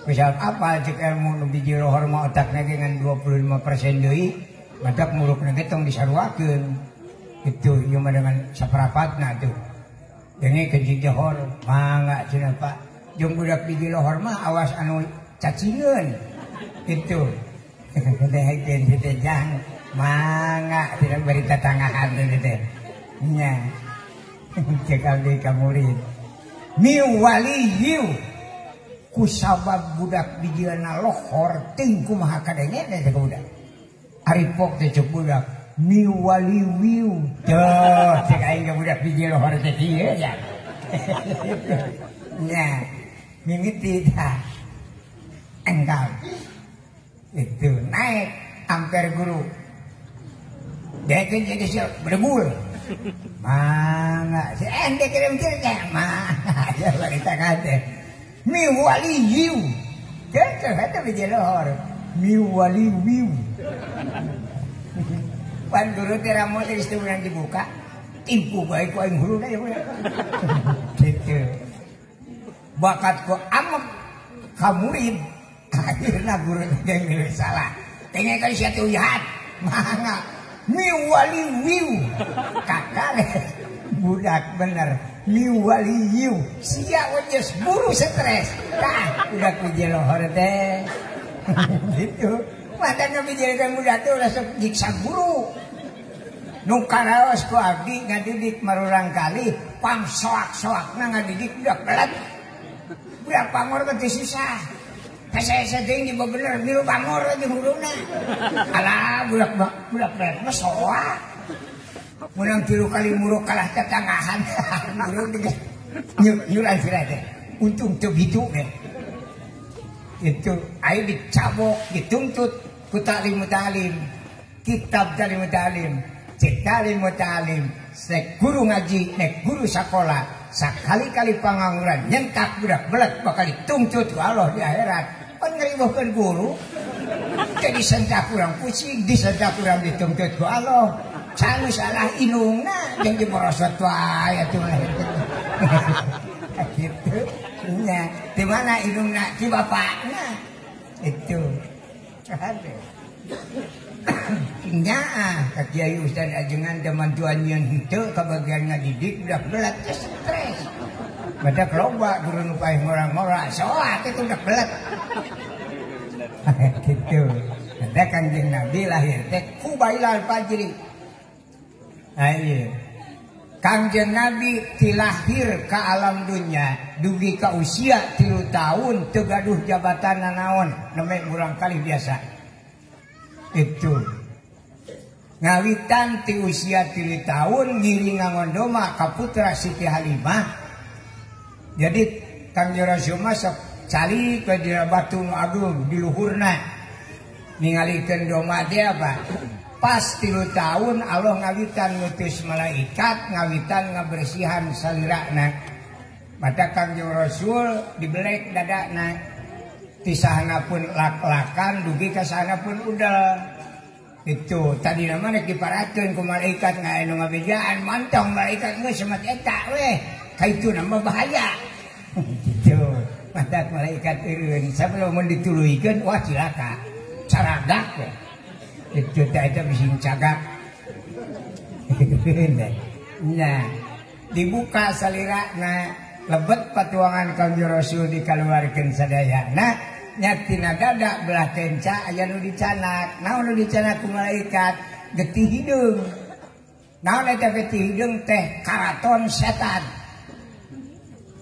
Bisa apa cek ilmu nu biji lohor mah otakna ge ngan 25% deui, matak murukna ge tong disaruakeun. Itu ieu mah dengan saprapatna tuh. Denge ke jiji hor, mangga cenah Pak. Jeung budak biji lohor mah awas anu cacingeun. Itu. Dehekeun teh jang mangga tidak beri tatangahan teh. Nya. Cek abdi ka murid. Mi waliyu ku sabab budak bijieuna lohor ting kumaha kadenge teh budak. Ari pok teh cek budak mi waliwiu. Tuh cek aing ka budak biji lohor teh kieu ya. Nya. Mimiti tah. Engkau. Itu naik ampere guru. Dekeun jadi siap berdebul. Mangga si ende kirim kirim mangga ya kita kate. Mi waliyu. Gitu kata biji lohor. Mi waliwiu. Pan guru teh ramo teh geus teu meunang dibuka. Timpu bae ku aing huruna ya. Gitu. Bakat ku amek ka murid. Akhirna guru teh geus salah. Tengah kali sia teh uyahan. Mangga mi waliwiu. Kakak budak bener mi waliyu. Sia geus buru stres. Tah budak biji lohor teh. Gitu. Matanya biji teh budak teh ulah sok nyiksa guru. Nu karaos ku abdi ngadidik marurang kali pang soak-soakna ngadidik budak belet. Budak pangor teh susah. Hese-hese teuing dibebener milu pangor jeung huruna. Alah budak budak belet mah soak. Menang 3 kali muruk kalah tetangahan. Muruk geus nyulan sirah teh. Untung teu bitu teh. Itu ayo dicabok, dituntut ku taklim ta'lim. Kitab taklim ta'lim, cek taklim ta'lim, nek guru ngaji, nek guru sekolah, sakali-kali pangangguran nyentak budak belet bakal dituntut ku Allah di akhirat. Pan ngeribuhkeun guru. Jadi sentak kurang pusing, disentak kurang dituntut ku Allah. Sanu salah inungna jeung diborosot wae atuh mah. Gitu. Nya, di mana inungna? Di bapakna. Itu. Nya ka Kiai Ustaz ajengan teh mantuan nyeun henteu kabagian ngadidik budak belet teh stres. Badak loba guru nu paeh ngora-ngora soak itu budak belet. Gitu. Eta Kangjeng Nabi lahir teh kubailal fajri. Ayo. Kangjeng Nabi tilahir ke alam dunia dugi ka usia 3 tahun teu gaduh jabatan nanaon nembe murang kali biasa. Itu. Ngawitan ti usia 3 tahun ngiring ngangondoma ka putra Siti Halimah. Jadi Kangjeng Rasul mah sok calik we dina batu nu agung di luhurna. Ningalikeun doma teh apa? Pas 3 tahun Allah ngawitan ngutus malaikat ngawitan ngabersihan salirana. Maka Kangjeng Rasul dibelek dadana. Ti sahana pun lak-lakan dugi ka sahana pun udel. Itu tadi mah rek diparakeun ku malaikat ngaenu ngabejaan mantong malaikat geus semat eta weh. Ka itu mah bahaya. Gitu. Mata malaikat eureun sabab mun dituluykeun wah cilaka. Caragak we. Itu teh eta bisi cagak. Nah, dibuka salirana lebet patuangan Kangjeng Rasul dikaluarkeun sadayana nyatina dada belah kenca aya nu dicanak. Naon nu dicanak ku malaikat? Getih hideung. Naon eta getih hideung teh karaton setan.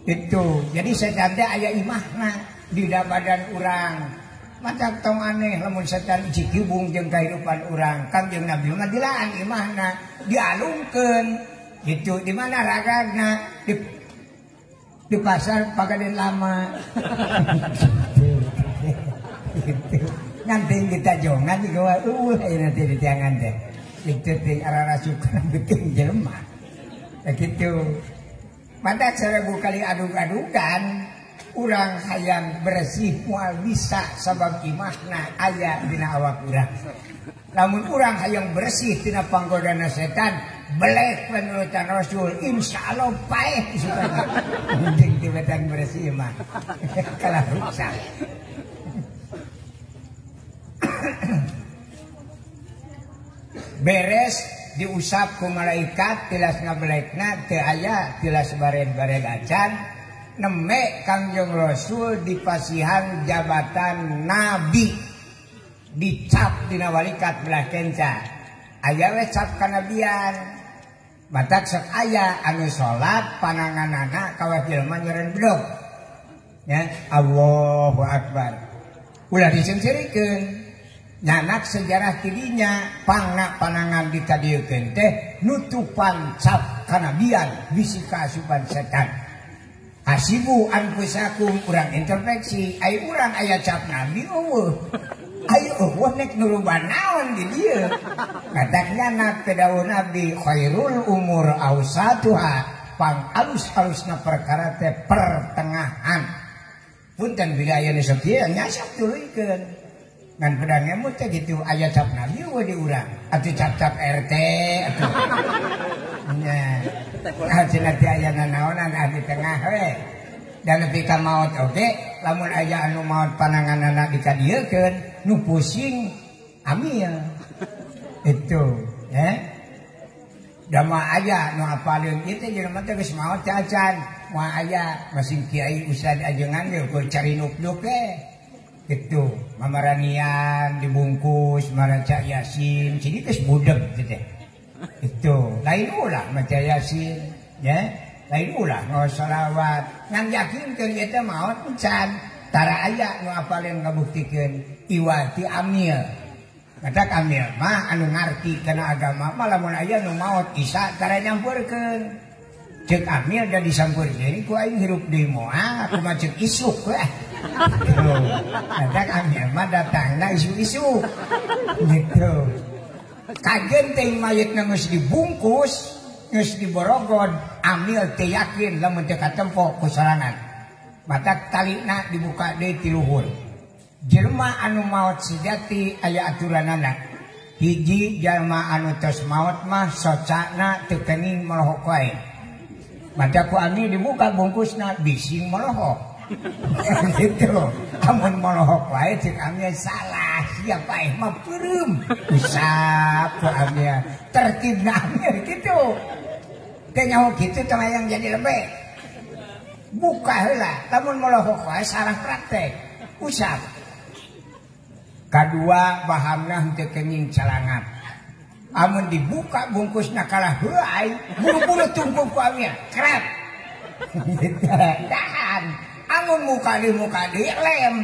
Itu. Jadi setan teh aya imahna di badan urang. Mata tong aneh lamun setan cikibung jeung kahirupan urang. Kangjeng Nabi mah dilaan imahna, dialungkeun. Gitu di mana ragagna? Di pasar Pagaden Lama. Gitu. Nanti kita jongan juga eueuh aya nanti di tiangan teh. Itu teh ararasukan beuteung jelema. Gitu. Mata 1000 kali adug-adugan urang hayang bersih moal bisa sabab imahna aya dina awak urang. Lamun urang hayang bersih tina panggodana setan, belek penurutan Rasul, insyaallah paeh isukana. Penting tibetan bersih mah. Kalah rusak. Beres diusap ku malaikat tilas ngabelekna teu aya tilas baren-baren acan. Neme Kangjeng Rasul dipasihan jabatan nabi dicap dina walikat belah kenca aya we cap kanabian batak sok aya anu salat pananganana kawas jelema nyeren bedog ya Allahu Akbar ulah diseungseurikeun nyanak sejarah tidinya pangna panangan dikadieukeun teh nutupan cap kanabian bisi kaasupan setan. Hasibu anfusakum urang introspeksi ai urang aya cap nabi eueuh ai eueuh nek nuruban naon di dieu katak nyanak pedawuh nabi khairul umur ausatuha pang alus-alusna perkara teh pertengahan punten bila aya nu sok ieu nya sok tuluykeun ngan pedang ngemut teh kitu aya cap nabi eueuh di urang atuh cap-cap RT atuh nya cenah teh aya nanaonan di tengah we dan nepi ka maot oge lamun aya anu maot pananganana dikadieukeun nu pusing amil itu ya da moal aya nu apaleun ieu teh jelema teh geus maot cacan moal aya masing kiai ustad ajengan ge ukur cari nuk-nuk we gitu mamaranian dibungkus maraca yasin jadi geus budeg teh. Itu lain ulah maca Yasin ya, lain ulah ngaos sholawat. Ngan yakinkeun eta maot encan. Tara aya nu apaleun ngabuktikeun iwati amil. Matak amil mah anu ngarti kana agama mah lamun aya nu maot isa tara nyampeurkeun. Cek amil da disampeurkeun ku aing hirup deui moal, kumaha cek isuk we. Matak amil mah datangna isuk-isuk. Gitu. Kajen teh mayitna geus dibungkus, geus diborogod, amil teh yakin lamun teu katempo ku sorangan. Matak talina dibuka deui ti luhur. Jelema anu maot sejati aya aturanana. Hiji jalma anu tos maot mah socana teu kenging molohok wae. Mata ku amil dibuka bungkusna bising molohok. Gitu. Amun molohok wae cek amil salah, siapa paeh mah peureum. Usap ku amil, tertibna amil kitu. Teh nyaho kitu teh hayang jadi lembek. Buka heula, lamun molohok wae salah praktek. Usap. Kadua bahamna henteu kenging calangat. Amun dibuka bungkusna kalah heuai, buru-buru tungkung ku amil, krep. Tahan. Amun muka deui lem.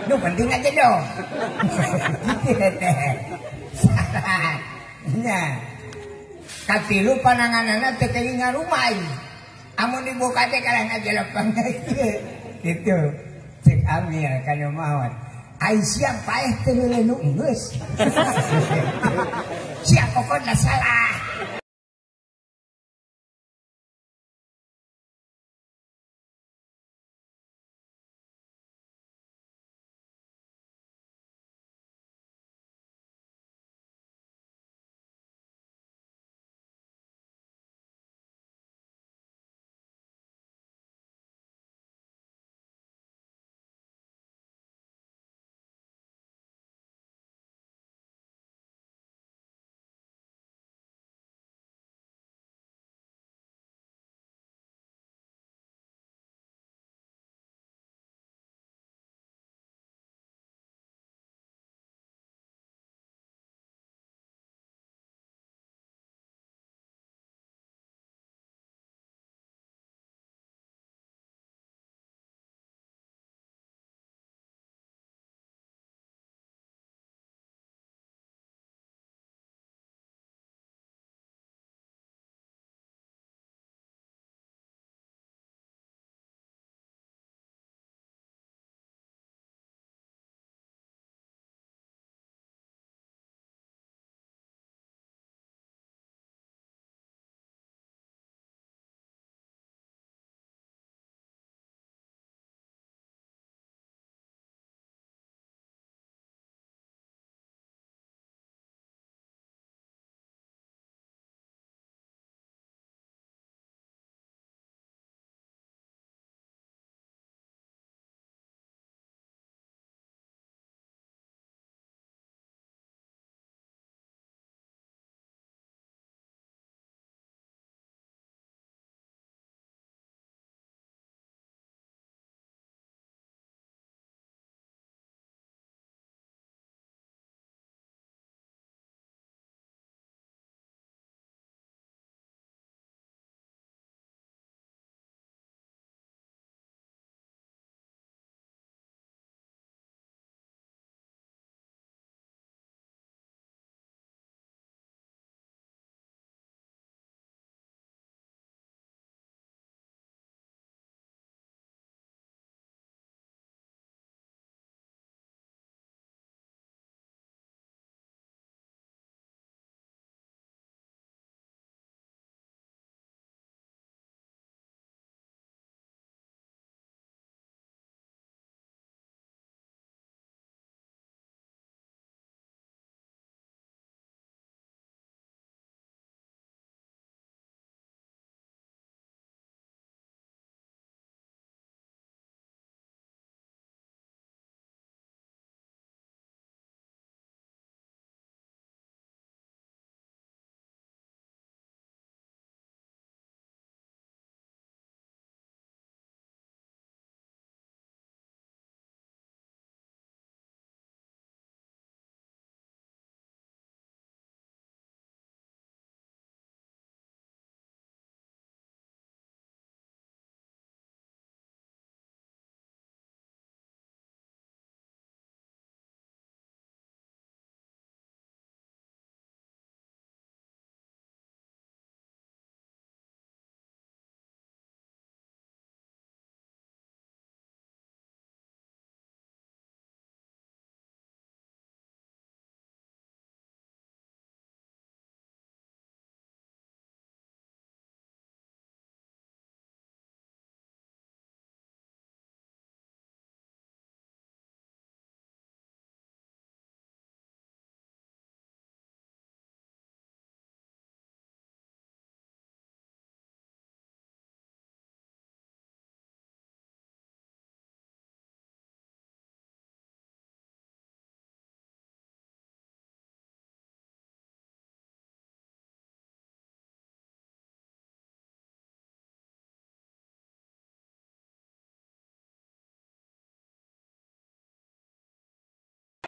Nu penting aja dong. Salah. Nya. Katilu pananganana teu kenging ngarumai. Amun dibuka teh kalah ngajelepang kitu. Cek amil kana maot. Ai siap paeh teu nu geus. Siap pokona salah.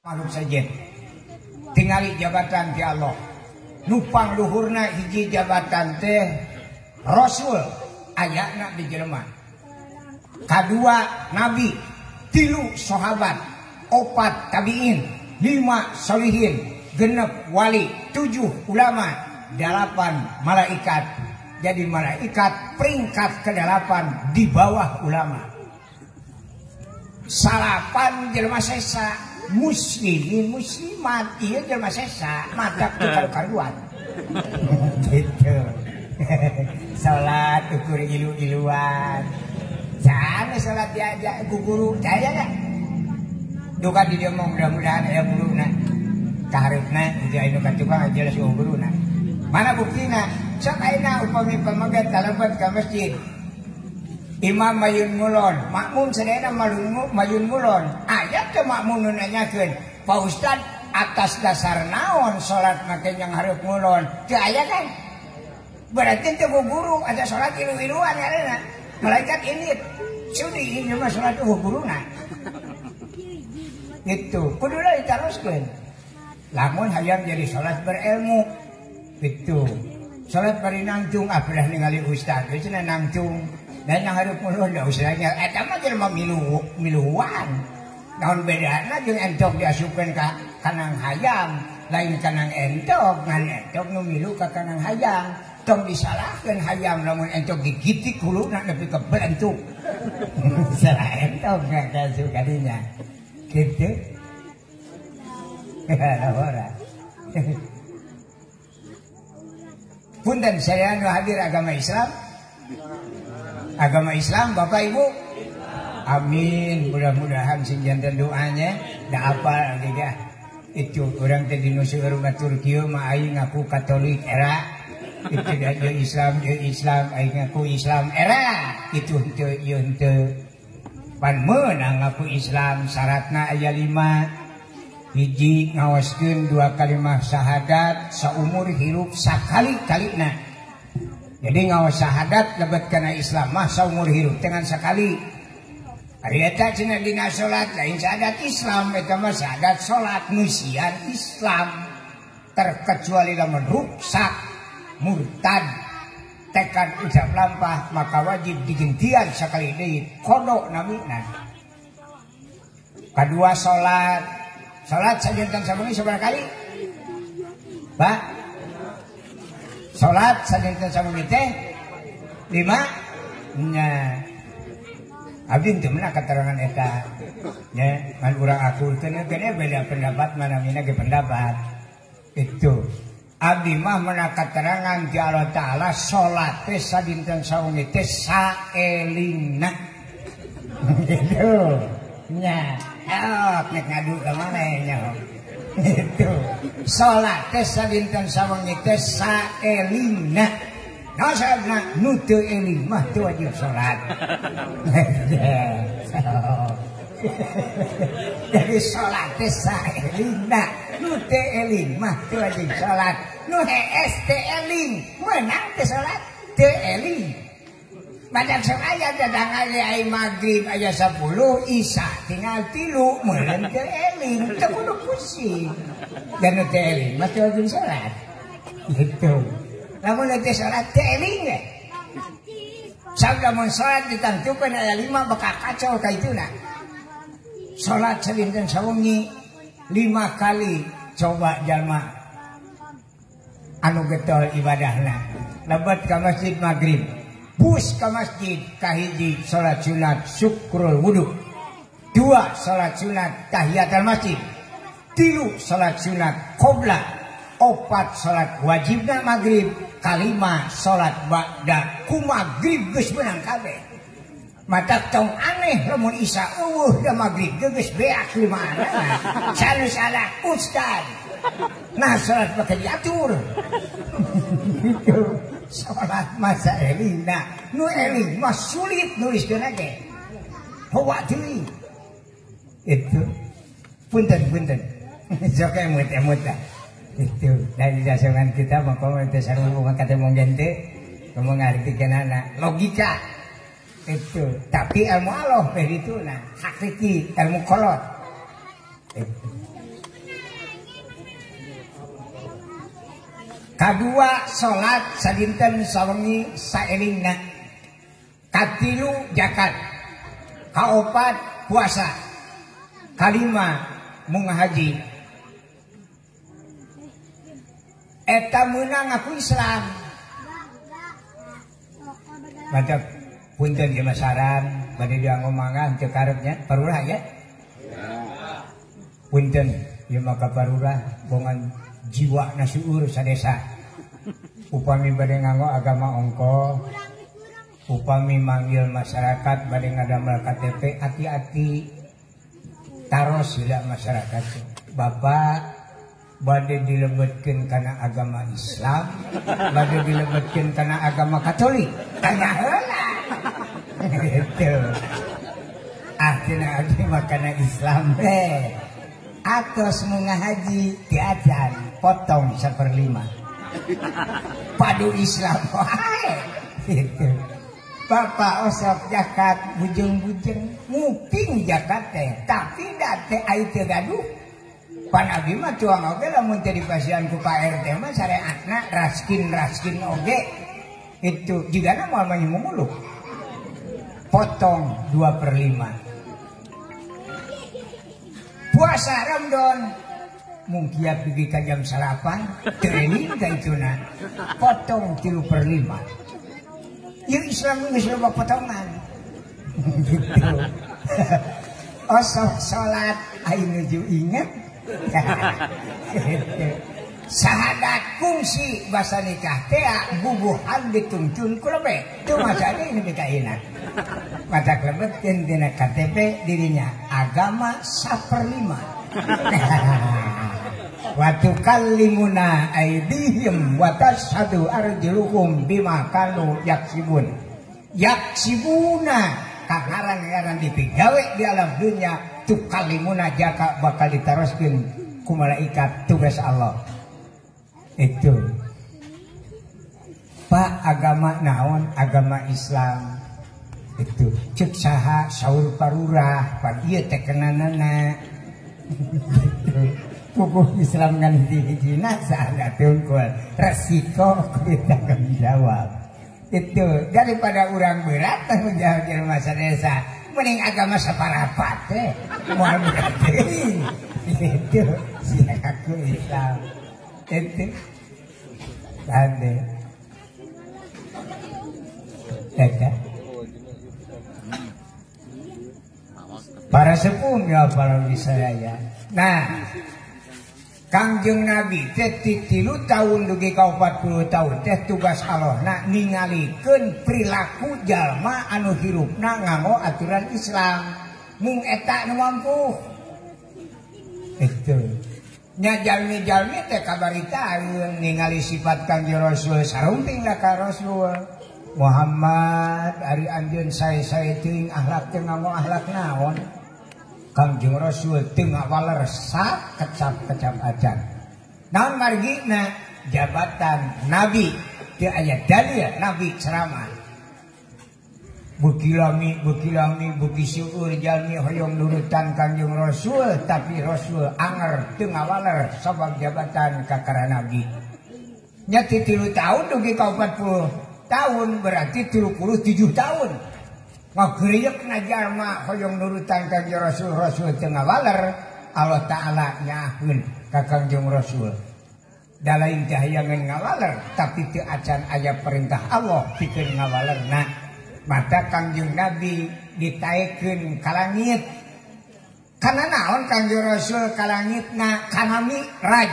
Makhluk sejen tingali jabatan ti Allah nupang luhurna hiji jabatan teh rasul ayana di jelema, kadua nabi, tilu sahabat, opat tabiin, lima solihin, genep wali, tujuh ulama, delapan malaikat. Jadi malaikat peringkat ke-8 di bawah ulama. Salapan jelema sesa, muslimin muslimat, iya jelema sesa, matak teu karu-karuan. Gitu. Salat ukur ilu-iluan. Sana salat diajak ku guru, saya enggak. Duka di dieu mah mudah-mudahan aya guruna. Kaharepna ieu anu ka tukang jelas guruna. Mana buktina? Sok ayeuna upami pamegat kalebet ka masjid. Imam mayun ngulon, makmum sadayana mayun ngulon. Aya teu makmum nu nanyakeun, Pak Ustad atas dasar naon salat make yang hareup ngulon? Teu aya kan? Berarti teu guru ada salat ilu-iluan karena malaikat ini sudi ieu mah salat eueuh guruna. Gitu, kuduna ditaroskeun. Lamun hayang jadi salat berilmu. Gitu. Salat bari nangtung ah pernah ningali ustad, geus cenah nangtung. Dan yang hareup ngulon da ustadnya eta mah jelema miluan. Naon bedana jeung entok diasupkeun ka kanang hayam, lain kanang entok, ngan entok nu milu ka kanang hayam. Tong disalahkeun hayam lamun entok digitik huluna nepi ka belentuk. Salah entok ka kadinya. Gitu. Ora. Punten saya nu hadir agama Islam. Agama Islam Bapak Ibu. Amin, mudah-mudahan sing janten doanya da apal ge. Itu urang teh di nu seueur batur kieu mah aing ngaku Katolik era. Itu da ieu Islam, aing ngaku Islam era. Itu henteu ieu henteu. Pan meunang ngaku Islam syaratna aya 5. Hiji ngaoskeun 2 kalimah syahadat saumur hirup sakali-kalina. Jadi ngaos syahadat lebet kana Islam mah saumur hirup dengan sakali. Ari eta cenah dina salat lain syahadat Islam, eta mah syahadat salat nusian Islam. Terkecuali lamun ruksak murtad tekad ucap lampah maka wajib digentian sakali deui kodok namina. Kadua salat. Salat sadinten sawengi sabaraha kali? Pak? Salat sadinten sawengi teh 5 nya. Abdi teu meunang katerangan eta. Nya, ngan urang akurkeun ge beda pendapat manamina ge pendapat. Itu. Abdi mah meunang katerangan ti Allah Taala salat teh sadinten sawengi teh saelingna. Gitu. Nya. Oh, nek ngadu ka maneh nya. Itu. Salat teh sadinten sawengi teh saelingna. Naon sababna? Nu teu eling mah teu wajib salat. Jadi salat teh saelingna, nu teu eling mah teu wajib salat. Nu hees teu eling, meunang teu salat teu eling. Badan sok aya dadang aya maghrib aya 10 isya tinggal 3 meureun teu eling teu kudu pusing. Dan nu teu eling mah teu wajib salat. Gitu. Lamun teu salat teu eling we. Sabda mun salat ditangtukeun aya 5 bakal kacau ka ituna. Salat sadinten sawengi 5 kali coba jalma anu getol ibadahna. Lebet ka masjid maghrib. Bus ke masjid kahiji salat sunat syukrul wudu, 2 salat sunat tahiyatul masjid, 3 salat sunat qobla, 4 salat wajibna maghrib, 5 salat ba'da ku maghrib geus meunang kabeh. Mata tong aneh lamun isya eueuh da maghrib geus beak lima anana. Salu salah ustad. Nah salat pake diatur. Gitu. Salat masa elingna, nu eling mah sulit nuliskeun ge. Hawa deui. Itu punten-punten. Sok emut-emut lah. Itu dari dasangan kita mah komo teh sarua mah kate mong gente, komo ngartikeun anak logika. Itu, tapi ilmu Allah teh dituna, hakiki ilmu kolot. Itu. Kadua salat sadinten sawengi saelingna. Katilu zakat. Kaopat puasa. Kalima mung haji. Eta meunang ngaku Islam. Mantap punten ieu saran bade dianggo mangga teu karepnya parurah ya. Punten ieu mah ka parurah bongan jiwa na seueur sadesa. Upami bade nganggo agama ongko, upami manggil masyarakat bade ngadamel KTP hati-hati. Taros heula masyarakat. Bapak bade dilebetkeun kana agama Islam, bade dilebetkeun kana agama Katolik. Tanya heula. Gitu. Ah cenah abdi mah kana Islam teh. Atos mun ngahaji ti acan potong 1/5. Padu Islam wae. Gitu. Bapak osok zakat bujeng-bujeng nguping zakat teh, tapi da teh ai teu gaduh. Pan abdi mah tuang oge lamun teu dipasihan ku Pak RT mah sareatna raskin-raskin oge. Itu jigana moal mah mumuluk. Potong 2/5. Puasa Ramadan mungkiat dugi ka jam 8 teu eling ka ituna. Potong 3/5. Ieu Islam geus loba potongan. Gitu. Osok salat ai nuju inget. Sahadat kungsi basa nikah teh bubuhan dituntun ku lebe. Teu maca deui nepi ka ayeuna. Mata klebetkeun dina KTP dirinya agama 1/5. Wa tukallimuna aydihim wa tashhadu arjuluhum bima kanu yaksibun. Yaksibuna kangaran-ngaran dipigawe di alam dunya tukallimuna jaka bakal ditaroskeun ku malaikat tugas Allah. Itu. Pak agama naon? Agama Islam. Itu cek saha saur parurah pan ieu teh kenanana. Gitu. Pupuh Islam ngan hiji-hijina saha tungkul resiko kudu tanggung jawab. Itu daripada urang berat tanggung jawab jelema sadesa mending agama saparapat teh moal berat teuing. Itu sia aku Islam. Itu tadi. Eta para sepuh ya para wisaya. Nah, Kangjeng Nabi teh 3 tahun dugi ka 40 tahun teh tugas Allahna ningalikeun perilaku jalma anu hirupna nganggo aturan Islam. Mung eta nu mampu. Itu. Nya jalmi-jalmi teh kabaritaeun ningali sifat Kangjeng Rasul sarumping lah ka Rasul. Muhammad ari anjeun sae-sae teuing akhlak teh nganggo akhlak naon? Kangjeng Rasul teu ngawaler sakecap-kecap acan. Naon margina jabatan nabi teu aya dalil nabi ceramah. Beuki lami beuki lami beuki seueur jalmi hoyong nurutan Kangjeng Rasul tapi Rasul anger teu ngawaler sabab jabatan kakara nabi. Nya 3 tahun dugi ka 40 tahun berarti 37 tahun. Ngageriuk na jalma hoyong nurutan Kangjeng Rasul, Rasul teu ngawaler, Allah Ta'ala nyaahkeun ka Kangjeng Rasul. Da lain teh hayangeun ngawaler, tapi teu acan aya perintah Allah pikeun ngawalerna. Mata Kangjeng Nabi ditaekeun ka langit. Kana naon Kangjeng Rasul ka langitna? Kana mi'raj.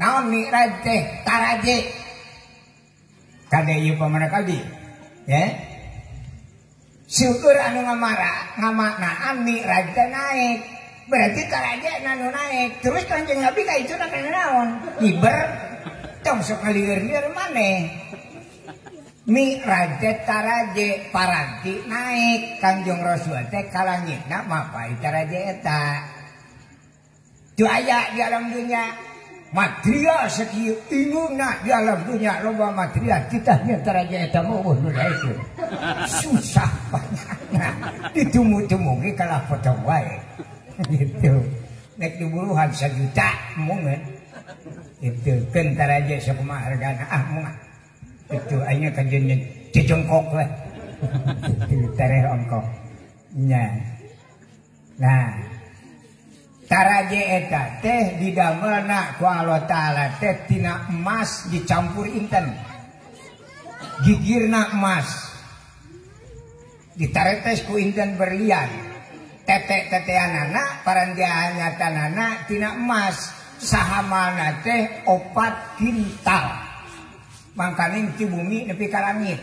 Naon mi'raj teh? Taraje. Kade ieu pamana abdi? Ya. Syukur anu ngamara ngamaknaan mi'raj teh naik. Berarti taraje anu naik. Terus Kanjeng Nabi ka itu na kana naon? Iber tong sok ngalieur-lieur maneh. Mi'raj teh taraje paranti naik. Kanjeng Rasul teh ka langitna mapai taraje eta. Teu aya di alam dunya. Material sakieu ingungna di alam dunia loba material titahnya taraje eta mah eueuh nu daekeun. Susah banyakna. Ditemu-temu ge kalah potong wae. Gitu. Nek diburuhan 1 juta mungeun. Itu keun taraje sakumaha hargana ah moal. Itu anya kajeun cecongkok we. Itu tereh ongkok. Nya. Nah, taraje eta teh didamelna ku Allah Taala teh tina emas dicampur inten. Gigirna emas. Ditaretes ku inten berlian. Tetek-teteanana parandianyatanana tina emas. Sahamalna teh 4 kintal. Mangkaning ti bumi nepi ka langit.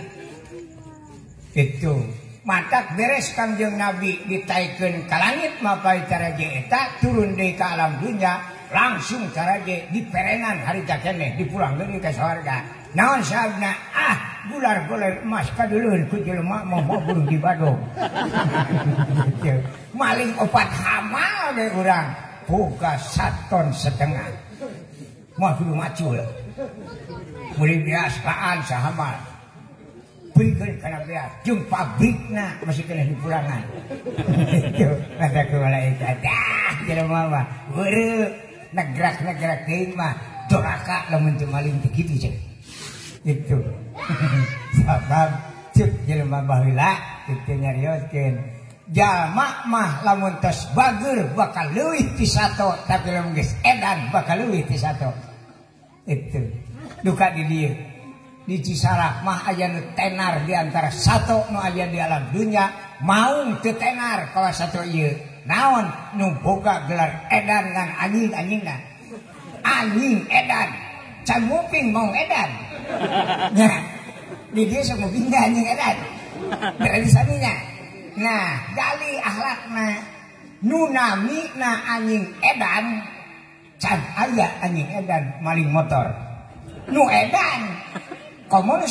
Itu matak beres Kangjeng Nabi ditaikeun ka langit mapay taraje eta turun deui ka alam dunya langsung taraje diperenan harita keneh dipulang deui ka sawarga. Naon sababna? Ah, gular-gular emas kadulun ku jelema mah burung di badog. Maling 4 hamal ge urang boga 1,5 ton. Mah kudu macul. Meuli beas laan sahamal. Beukeun kana beas jeung pabrikna masih keneh dipulangan. Kata ku malaikat, dah jelema mah weureu negrak-negrak teuing mah doraka lamun teu maling teh kitu cenah. Itu. Sabab ceuk jelema baheula kitu nyarioskeun. Jalma mah lamun tos bager bakal leuwih ti sato, tapi lamun geus edan bakal leuwih ti sato. Itu. Duka di dieu. Di Cisalak mah aya nu tenar di antara sato nu aya di alam dunya, maung teu tenar kawas sato ieu. Naon nu boga gelar edan ngan anjing-anjingna. Anjing edan. Can muping maung edan. Nah, di dieu sok muping anjing edan. Berarti saminya. Nah, gali akhlakna nu namina anjing edan can aya anjing edan maling motor. Nu edan komo nu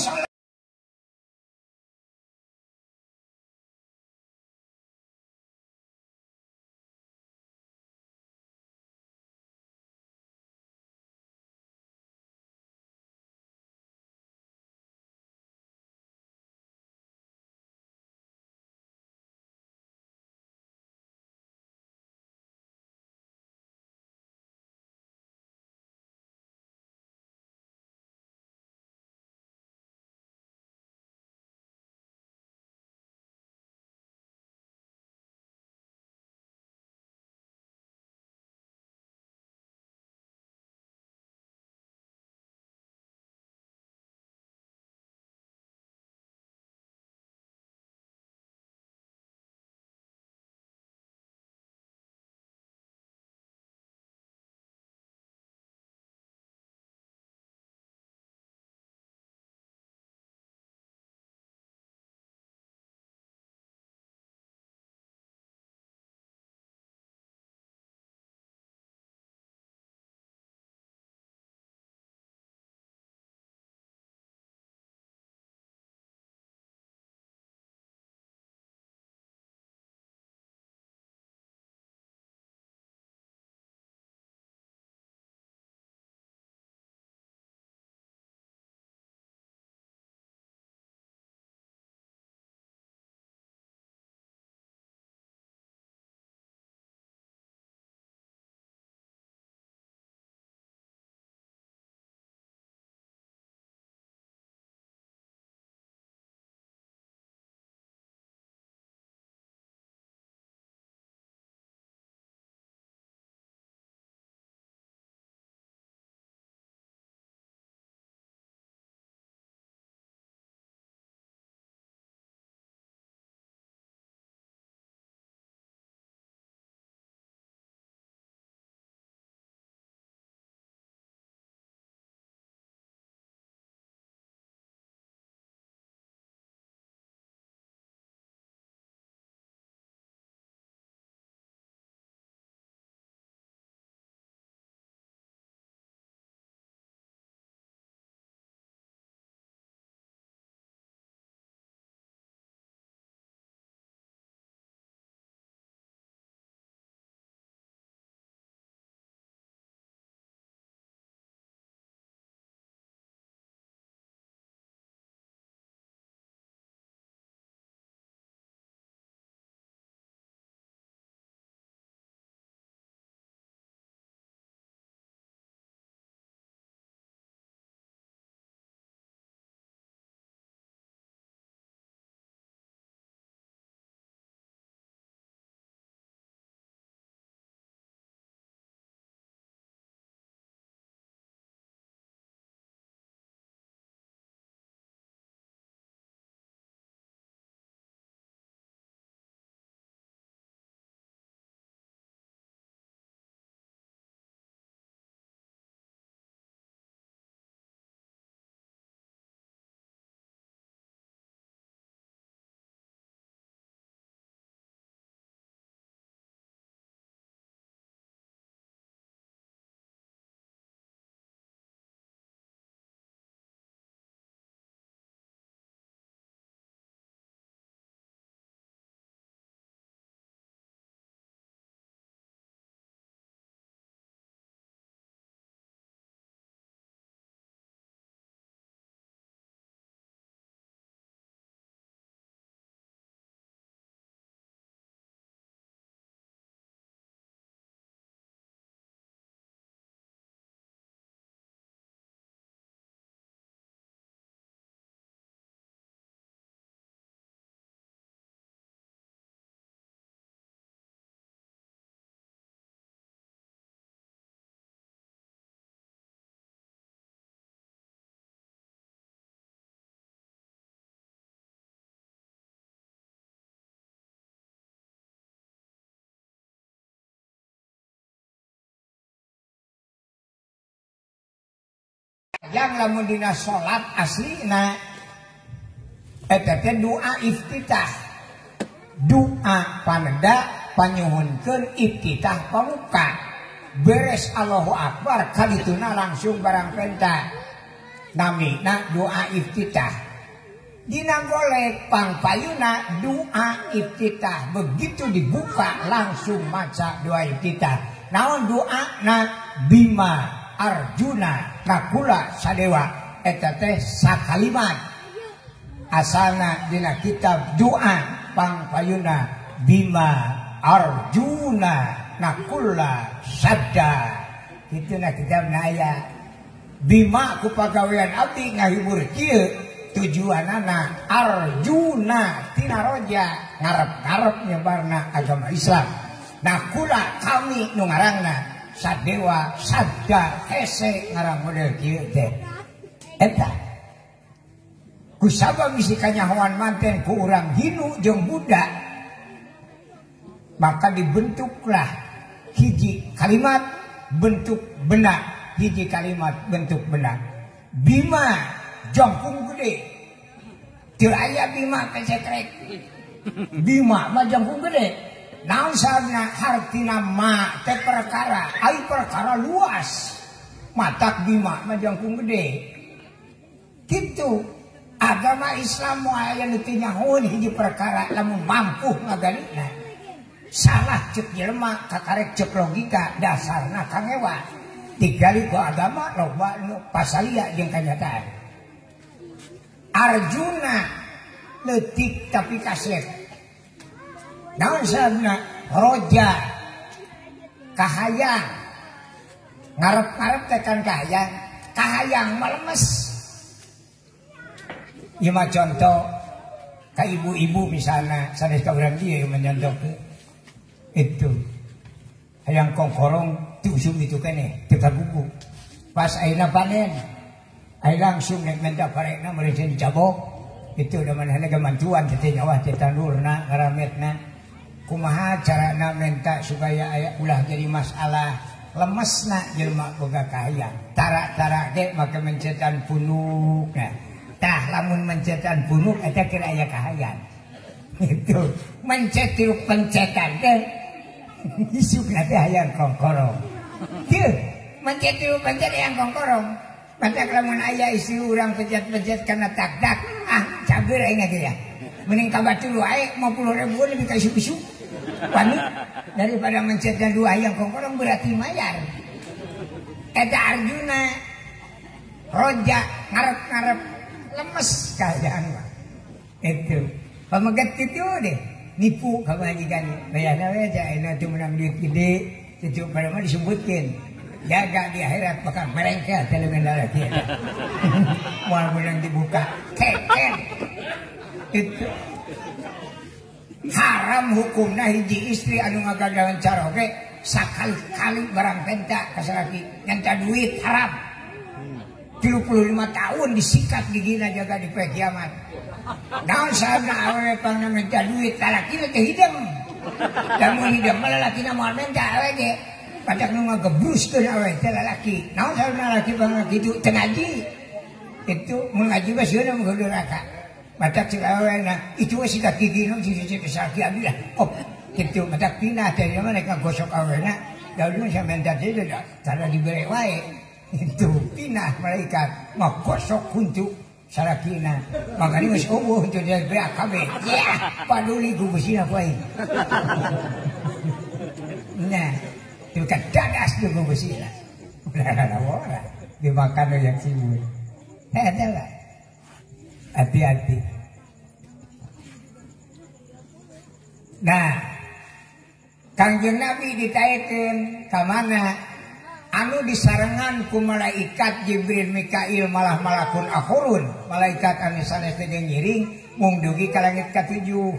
Yang lamun dina salat aslina eta teh doa iftitah. Doa paneda panyuhunkeun iftitah pamuka. Beres Allahu Akbar kadituna langsung barang penta. Namina doa iftitah. Dina golek pangpayuna doa iftitah. Begitu dibuka langsung maca doa iftitah. Naon doana? Bima Arjuna Nakula Sadewa. Eta teh sakalimat. Asalna dina kitab doa pangpayuna Bima Arjuna Nakula Sabda. Kitu na kitabna aya. Bima ku pagawean abdi ngahibur kieu tujuanana Arjuna tina roja ngarep-ngarep nyebarna agama Islam. Nakula kami nu ngarangna Sadewa Sabda hese ngarang model kieu teh. Eta kusabab bisi kanyahoan manten ku urang Hindu jeung Buddha, maka dibentuklah hiji kalimat bentuk benda, hiji kalimat bentuk benda. Bima jangkung gede, teu aya Bima pecekrek. Bima mah jangkung gede. Naon sababna? Hartina ma teh perkara, ai perkara luas. Matak Bima mah jangkung gede. Kitu agama Islam moal aya nu teu nyahoeun hiji perkara lamun mampu ngagalina. Salah cek jelema kakarek cek logika dasarna kangewa. Digali ku agama loba nu pasalia jeung kanyataan. Arjuna leutik tapi kasep. Naon sababna? Roja kahayang. Ngarep-ngarep teh kan kahayang, kahayang malemes. Ieu mah contoh ka ibu-ibu misalna sanes ka urang dieu menyontohkeun. Itu hayang kongkorong teu usum itu keneh teu kagugu. Pas ayeuna panen aya langsung nek minta parekna meureun dicabok. Itu da manehna ge mantuan teh nyawa teh tandurna ngarametna. Kumaha carana minta supaya aya ulah jadi masalah? Lemesna jelema boga kahayang. Tara-tara ge make mencetan punuk. Nah, tah lamun mencetan punuk eta keur aya kahayang. Itu mencet tilu pencetan teh isukna teh hayang kongkorong. Teu mencet tilu pencet hayang kongkorong. Matak lamun aya istri urang pencet-pencet kana takdak, ah cager aing ge ya. Mending ka batur wae 50.000 lebih ka isu-isu. Wani daripada mencetnya dua hayang kongkorong berarti mayar. Eta Arjuna roja ngarep-ngarep lemes kahayang mah. Itu pameget kitu deh nipu ka majikan. Bayarna we ayeuna teu meunang duit gede kitu pada mah disebutkeun. Jaga di akhirat bakal merengkel teh leungeun lalaki. Moal meunang dibuka keken. Itu haram hukumna hiji istri anu ngagadahan caroge sakali-kali barang penta ka salaki nyanta duit haram. 35 tahun disikat gigina jaga di poe kiamat. Naon sababna awewe pangna minta duit lalakina teh hideng. Lamun hideng mah lalakina moal minta awewe ge. Padak nu ngagebruskeun awewe teh lalaki. Naon sababna lalaki pangna kitu teu ngaji. Itu mun ngaji mah sieun mun neraka. Matak cek awena itu we sikat gigi nu cicit salaki abdi lah. Oh, kitu matak pindah teh mah rek ngagosok awena. Daun sampean teh tara dibere wae. Itu pindah malaikat ngagosok huntu salakina. Makanya geus eueuh huntu dia beak kabeh. Ya, paduli ku besina ku aing. Nah, itu kan dadas ku besina. Ulah dimakan yang sibuk. Eta lah. Hati-hati. Nah, Kangjeng Nabi ditaekeun ka mana? Anu disarengan ku malaikat Jibril, Mikail, malah malakun akhurun. Malaikat anu sanes teh ngiring mung dugi ka langit katujuh.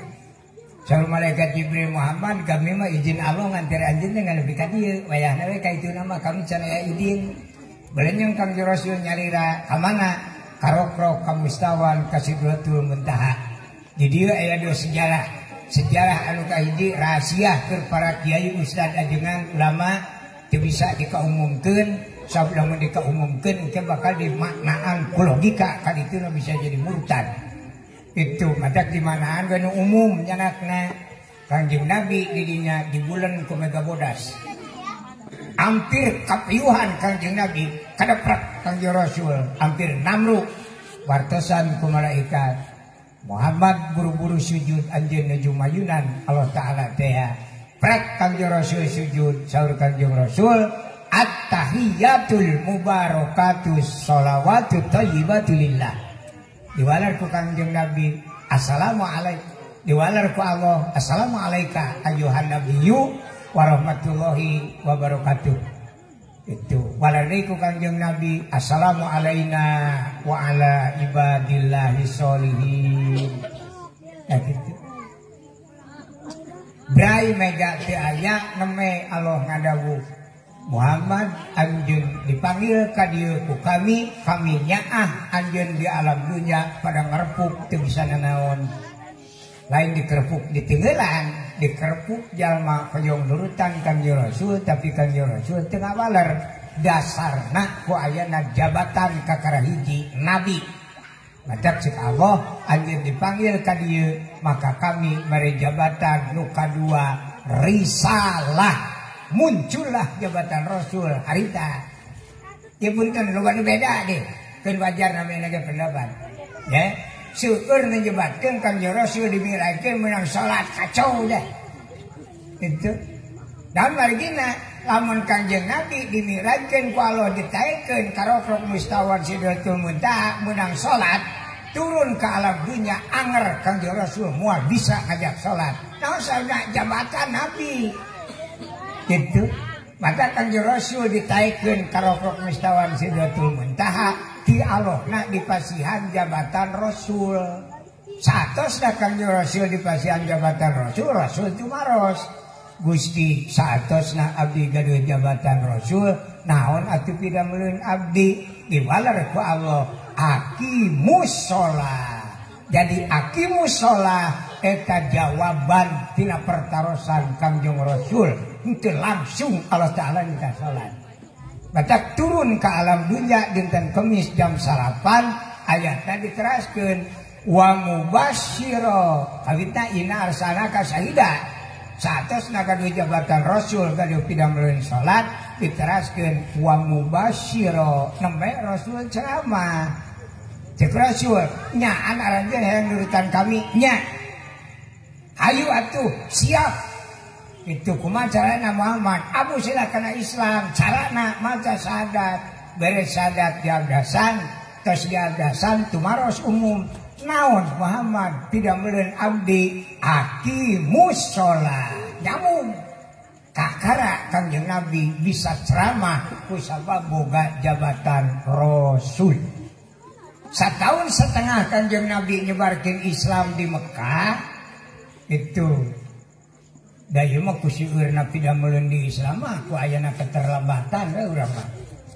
Saur malaikat Jibril Muhammad, kami mah izin Allah nganter anjeun teh nepi ka dieu. Wayahna we ka ituna mah kami can aya izin. Belenyeng Kangjeng Rasul nyalira ka mana? Karokrok kamustawan kasidratul muntaha. Di dieu aya dua sejarah. Sejarah anu kahiji rahasia keur para kiai ustad ajengan ulama teu bisa dikaumumkeun Sabab lamun dikaumumkeun engke bakal dimaknaan ku logika kadituna bisa jadi murtad. Itu matak dimanaan we nu umum nyanakna. Kangjeng Nabi didinya di bulan ku Mega Bodas. Hampir kapiuhan Kangjeng Nabi kadeprak Kangjeng Rasul hampir namruk wartosan ku malaikat. Muhammad buru-buru sujud anjeun nuju mayunan Allah Ta'ala teh. Prek Kangjeng Rasul sujud saur Kangjeng Rasul at-tahiyatul mubarakatus sholawatut thayyibatu lillah. Diwalar ku Kangjeng Nabi assalamualaikum. Diwalar ku Allah assalamualaika ayuhan nabiyyu warahmatullahi wabarakatuh. Itu walar deui ku Kangjeng Nabi assalamu alaina wa ala ibadillahi sholihin. Ya gitu. Brai mega teu aya neme Allah ngadawuh Muhammad anjeun dipanggil ka dieu ku kami, kami nyaah anjeun di alam dunya pada ngerepuk teu bisa nanaon. Lain dikerepuk di tinggelan, dikerepuk jalma hoyong nurutan Kangjeng Rasul tapi Kangjeng Rasul teu ngawaler. Dasarna ku ayana jabatan kakara hiji nabi. Matak cek Allah anjeun dipanggil ka dieu maka kami mere jabatan nu kadua risalah. Muncullah jabatan Rasul harita. Ieu punten loba nu beda deh. Keun wajar namanya ge pendapat. Ya. Syukur nyebatkeun Kangjeng Rasul dimirajkeun menang salat kacau dah. Itu. Dan margina lamun Kangjeng Nabi dimirajkeun ku Allah ditaekeun ka Rofrok Mustawan Sidratul Muntaha menang salat turun ke alam dunia anger Kangjeng Rasul moal bisa ngajak salat. Naon sauna jabatan Nabi. Gitu. Maka Kangjeng Rasul ditaekeun ka Rofrok Mustawan Sidratul Muntaha di Allahna dipasihan jabatan Rasul. Saatosna Kangjeng Rasul dipasihan jabatan Rasul, Rasul tumaros. Gusti saatosna abdi gaduh jabatan Rasul, naon atuh pidameleun abdi diwaler ku Allah aqimus shalah. Jadi aqimus shalah eta jawaban tina pertarosan Kangjeng Rasul. Henteu langsung Allah Ta'ala minta salat. Batak turun ke alam dunia dinten Kemis jam salapan ayatna diteraskeun wa mubasyiro kawitna inna arsalnaka syahida. Saatosna gaduh jabatan Rasul gaduh pidameleun salat diteraskeun wa mubasyiro nembe Rasul ceramah. Cek Rasul nyaan aranjeun hayang nurutan kami nya. Hayu atuh siap. Itu kumaha carana Muhammad abu silakan Islam carana maca syahadat beres syahadat diabdasan tos diabdasan tumaros umum naon Muhammad pidameleun abdi aqimus shalah nyambung kakara Kangjeng Nabi bisa ceramah ku sabab boga jabatan Rasul. Setahun setengah Kangjeng Nabi nyebarkeun Islam di Mekah itu. Da ieu mah ku seueurna pidameleun di Islam mah ku ayana keterlambatan we urang mah.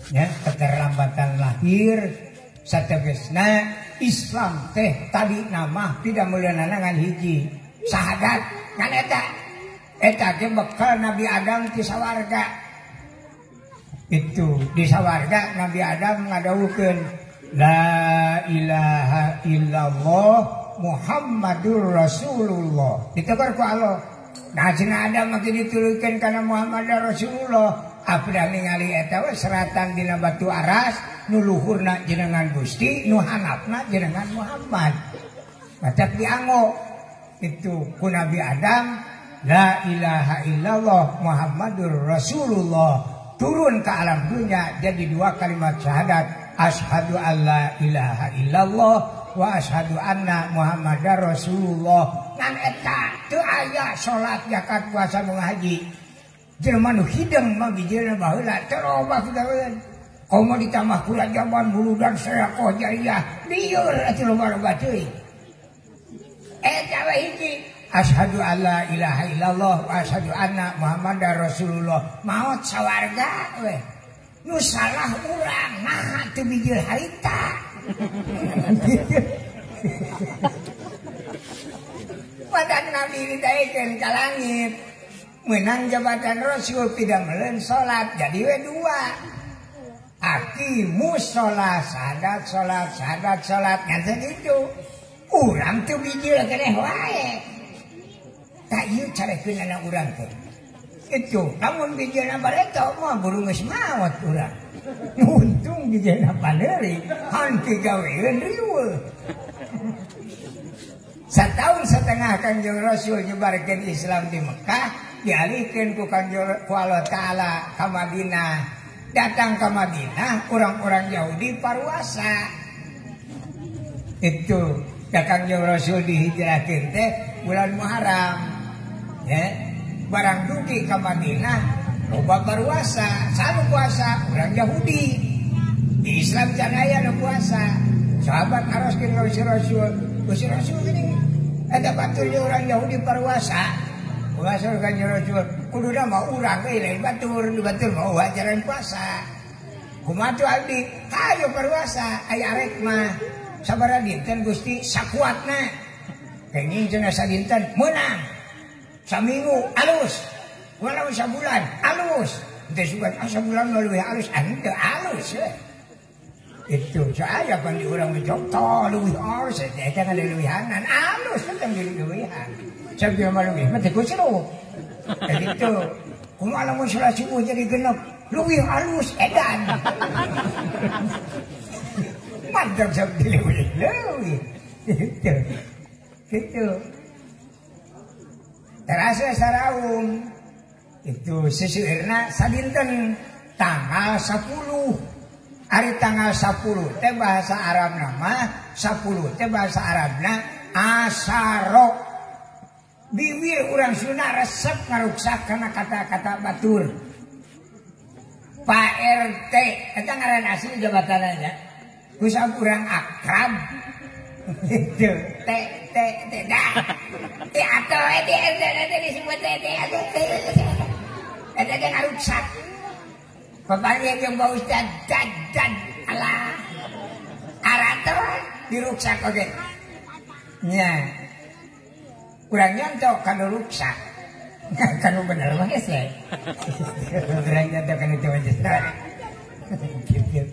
Ya, keterlambatan lahir sategesna Islam teh tadi nama pidameleunana ngan hiji syahadat ngan eta. Eta ge bekal Nabi Adam ti sawarga. Itu di sawarga Nabi Adam ngadawuhkeun la ilaha illallah Muhammadur Rasulullah. Ditegur ku Allah. Nah cenah Adam makin dituluykeun kana Muhammad Rasulullah. Abda ningali eta we seratan dina batu aras nu luhurna jenengan Gusti nu hanapna jenengan Muhammad. Batak dianggo itu ku Nabi Adam la ilaha illallah Muhammadur Rasulullah turun ke alam dunia jadi dua kalimat syahadat asyhadu alla ilaha illallah wa asyhadu anna Muhammadar Rasulullah. Ngan eta teu aya salat zakat puasa mun haji. Jelema nu hideng mah bijilna baheula teu robah pigawean. Komo ditambah ku rajaban buludan sedekah jariah lieur atuh loba-loba teuing. Eta we hiji asyhadu alla ilaha illallah wa asyhadu anna Muhammadar Rasulullah. Maot sawarga we. Nu salah urang naha teu bijil harita. Badan Nabi ditaikeun ka langit menang jabatan Rasul pidameleun salat jadi we dua. Aqimus sholat, sadat sholat, sadat sholat ngan itu. Urang teu bijil keneh wae. Tak ieu carekeun anak urang teh. Itu, lamun bijilna bareto mah buru geus maot urang. Untung bijilna paneuri, hanti gaweun riweuh. Setahun setengah Kangjeng Rasul nyebarkeun Islam di Mekah, dialihkeun ku Kangjeng ku Allah Taala ka Madinah. Datang ke Madinah, orang-orang Yahudi paruasa. Itu, Kangjeng Rasul dihijrahkeun teh bulan Muharram. Ya, barang dugi ke Madinah, loba paruasa, sanu puasa orang Yahudi. Di Islam can aya nu puasa. Sahabat aroskeun ka Gusti Rasul, Gusti Rasul gini, eta batur orang Yahudi paruasa. Puasa Kangjeng Rasul, kuduna mah urang euy lain batur, nu batur mah ajaran puasa. Kumaha tuh abdi? Hayo paruasa, aya arek mah. Sabaraha dinten Gusti sakuatna. Kenging cenah sadinten meunang. Saminggu alus. Walau sabulan alus. Teu sugan sabulan mah leuwih alus, henteu alus we. Itu saya pan di urang contoh leuwih alus eta ngaleuwihanan alus teh dileuwihan. Sabda mah leuwih mah teu kuseru. Gitu. Kumaha lamun salat subuh jadi genep, leuwih alus edan. Mantap sabda leuwih leuwih. Gitu. Gitu. Terasa saraum. Itu seseueurna sadinten tanggal 10. Ari tanggal 10 teh bahasa Arabna mah 10 teh bahasa Arabna asaro. Bibir urang Sunda resep ngaruksak kana kata-kata batur. Pak RT eta ngaran asli jabatanna. Kusab urang akrab. Gitu. T T T dah. T atau E T R T disebut T T T. Eta teh ngaruksak. Papanggih jeung Pak Ustad dad dad alah. Arato diruksak oge. Nya. Urang nyontok kanu ruksak. Kanu bener mah geus we. Urang nyontok kanu teu bener. Gitu.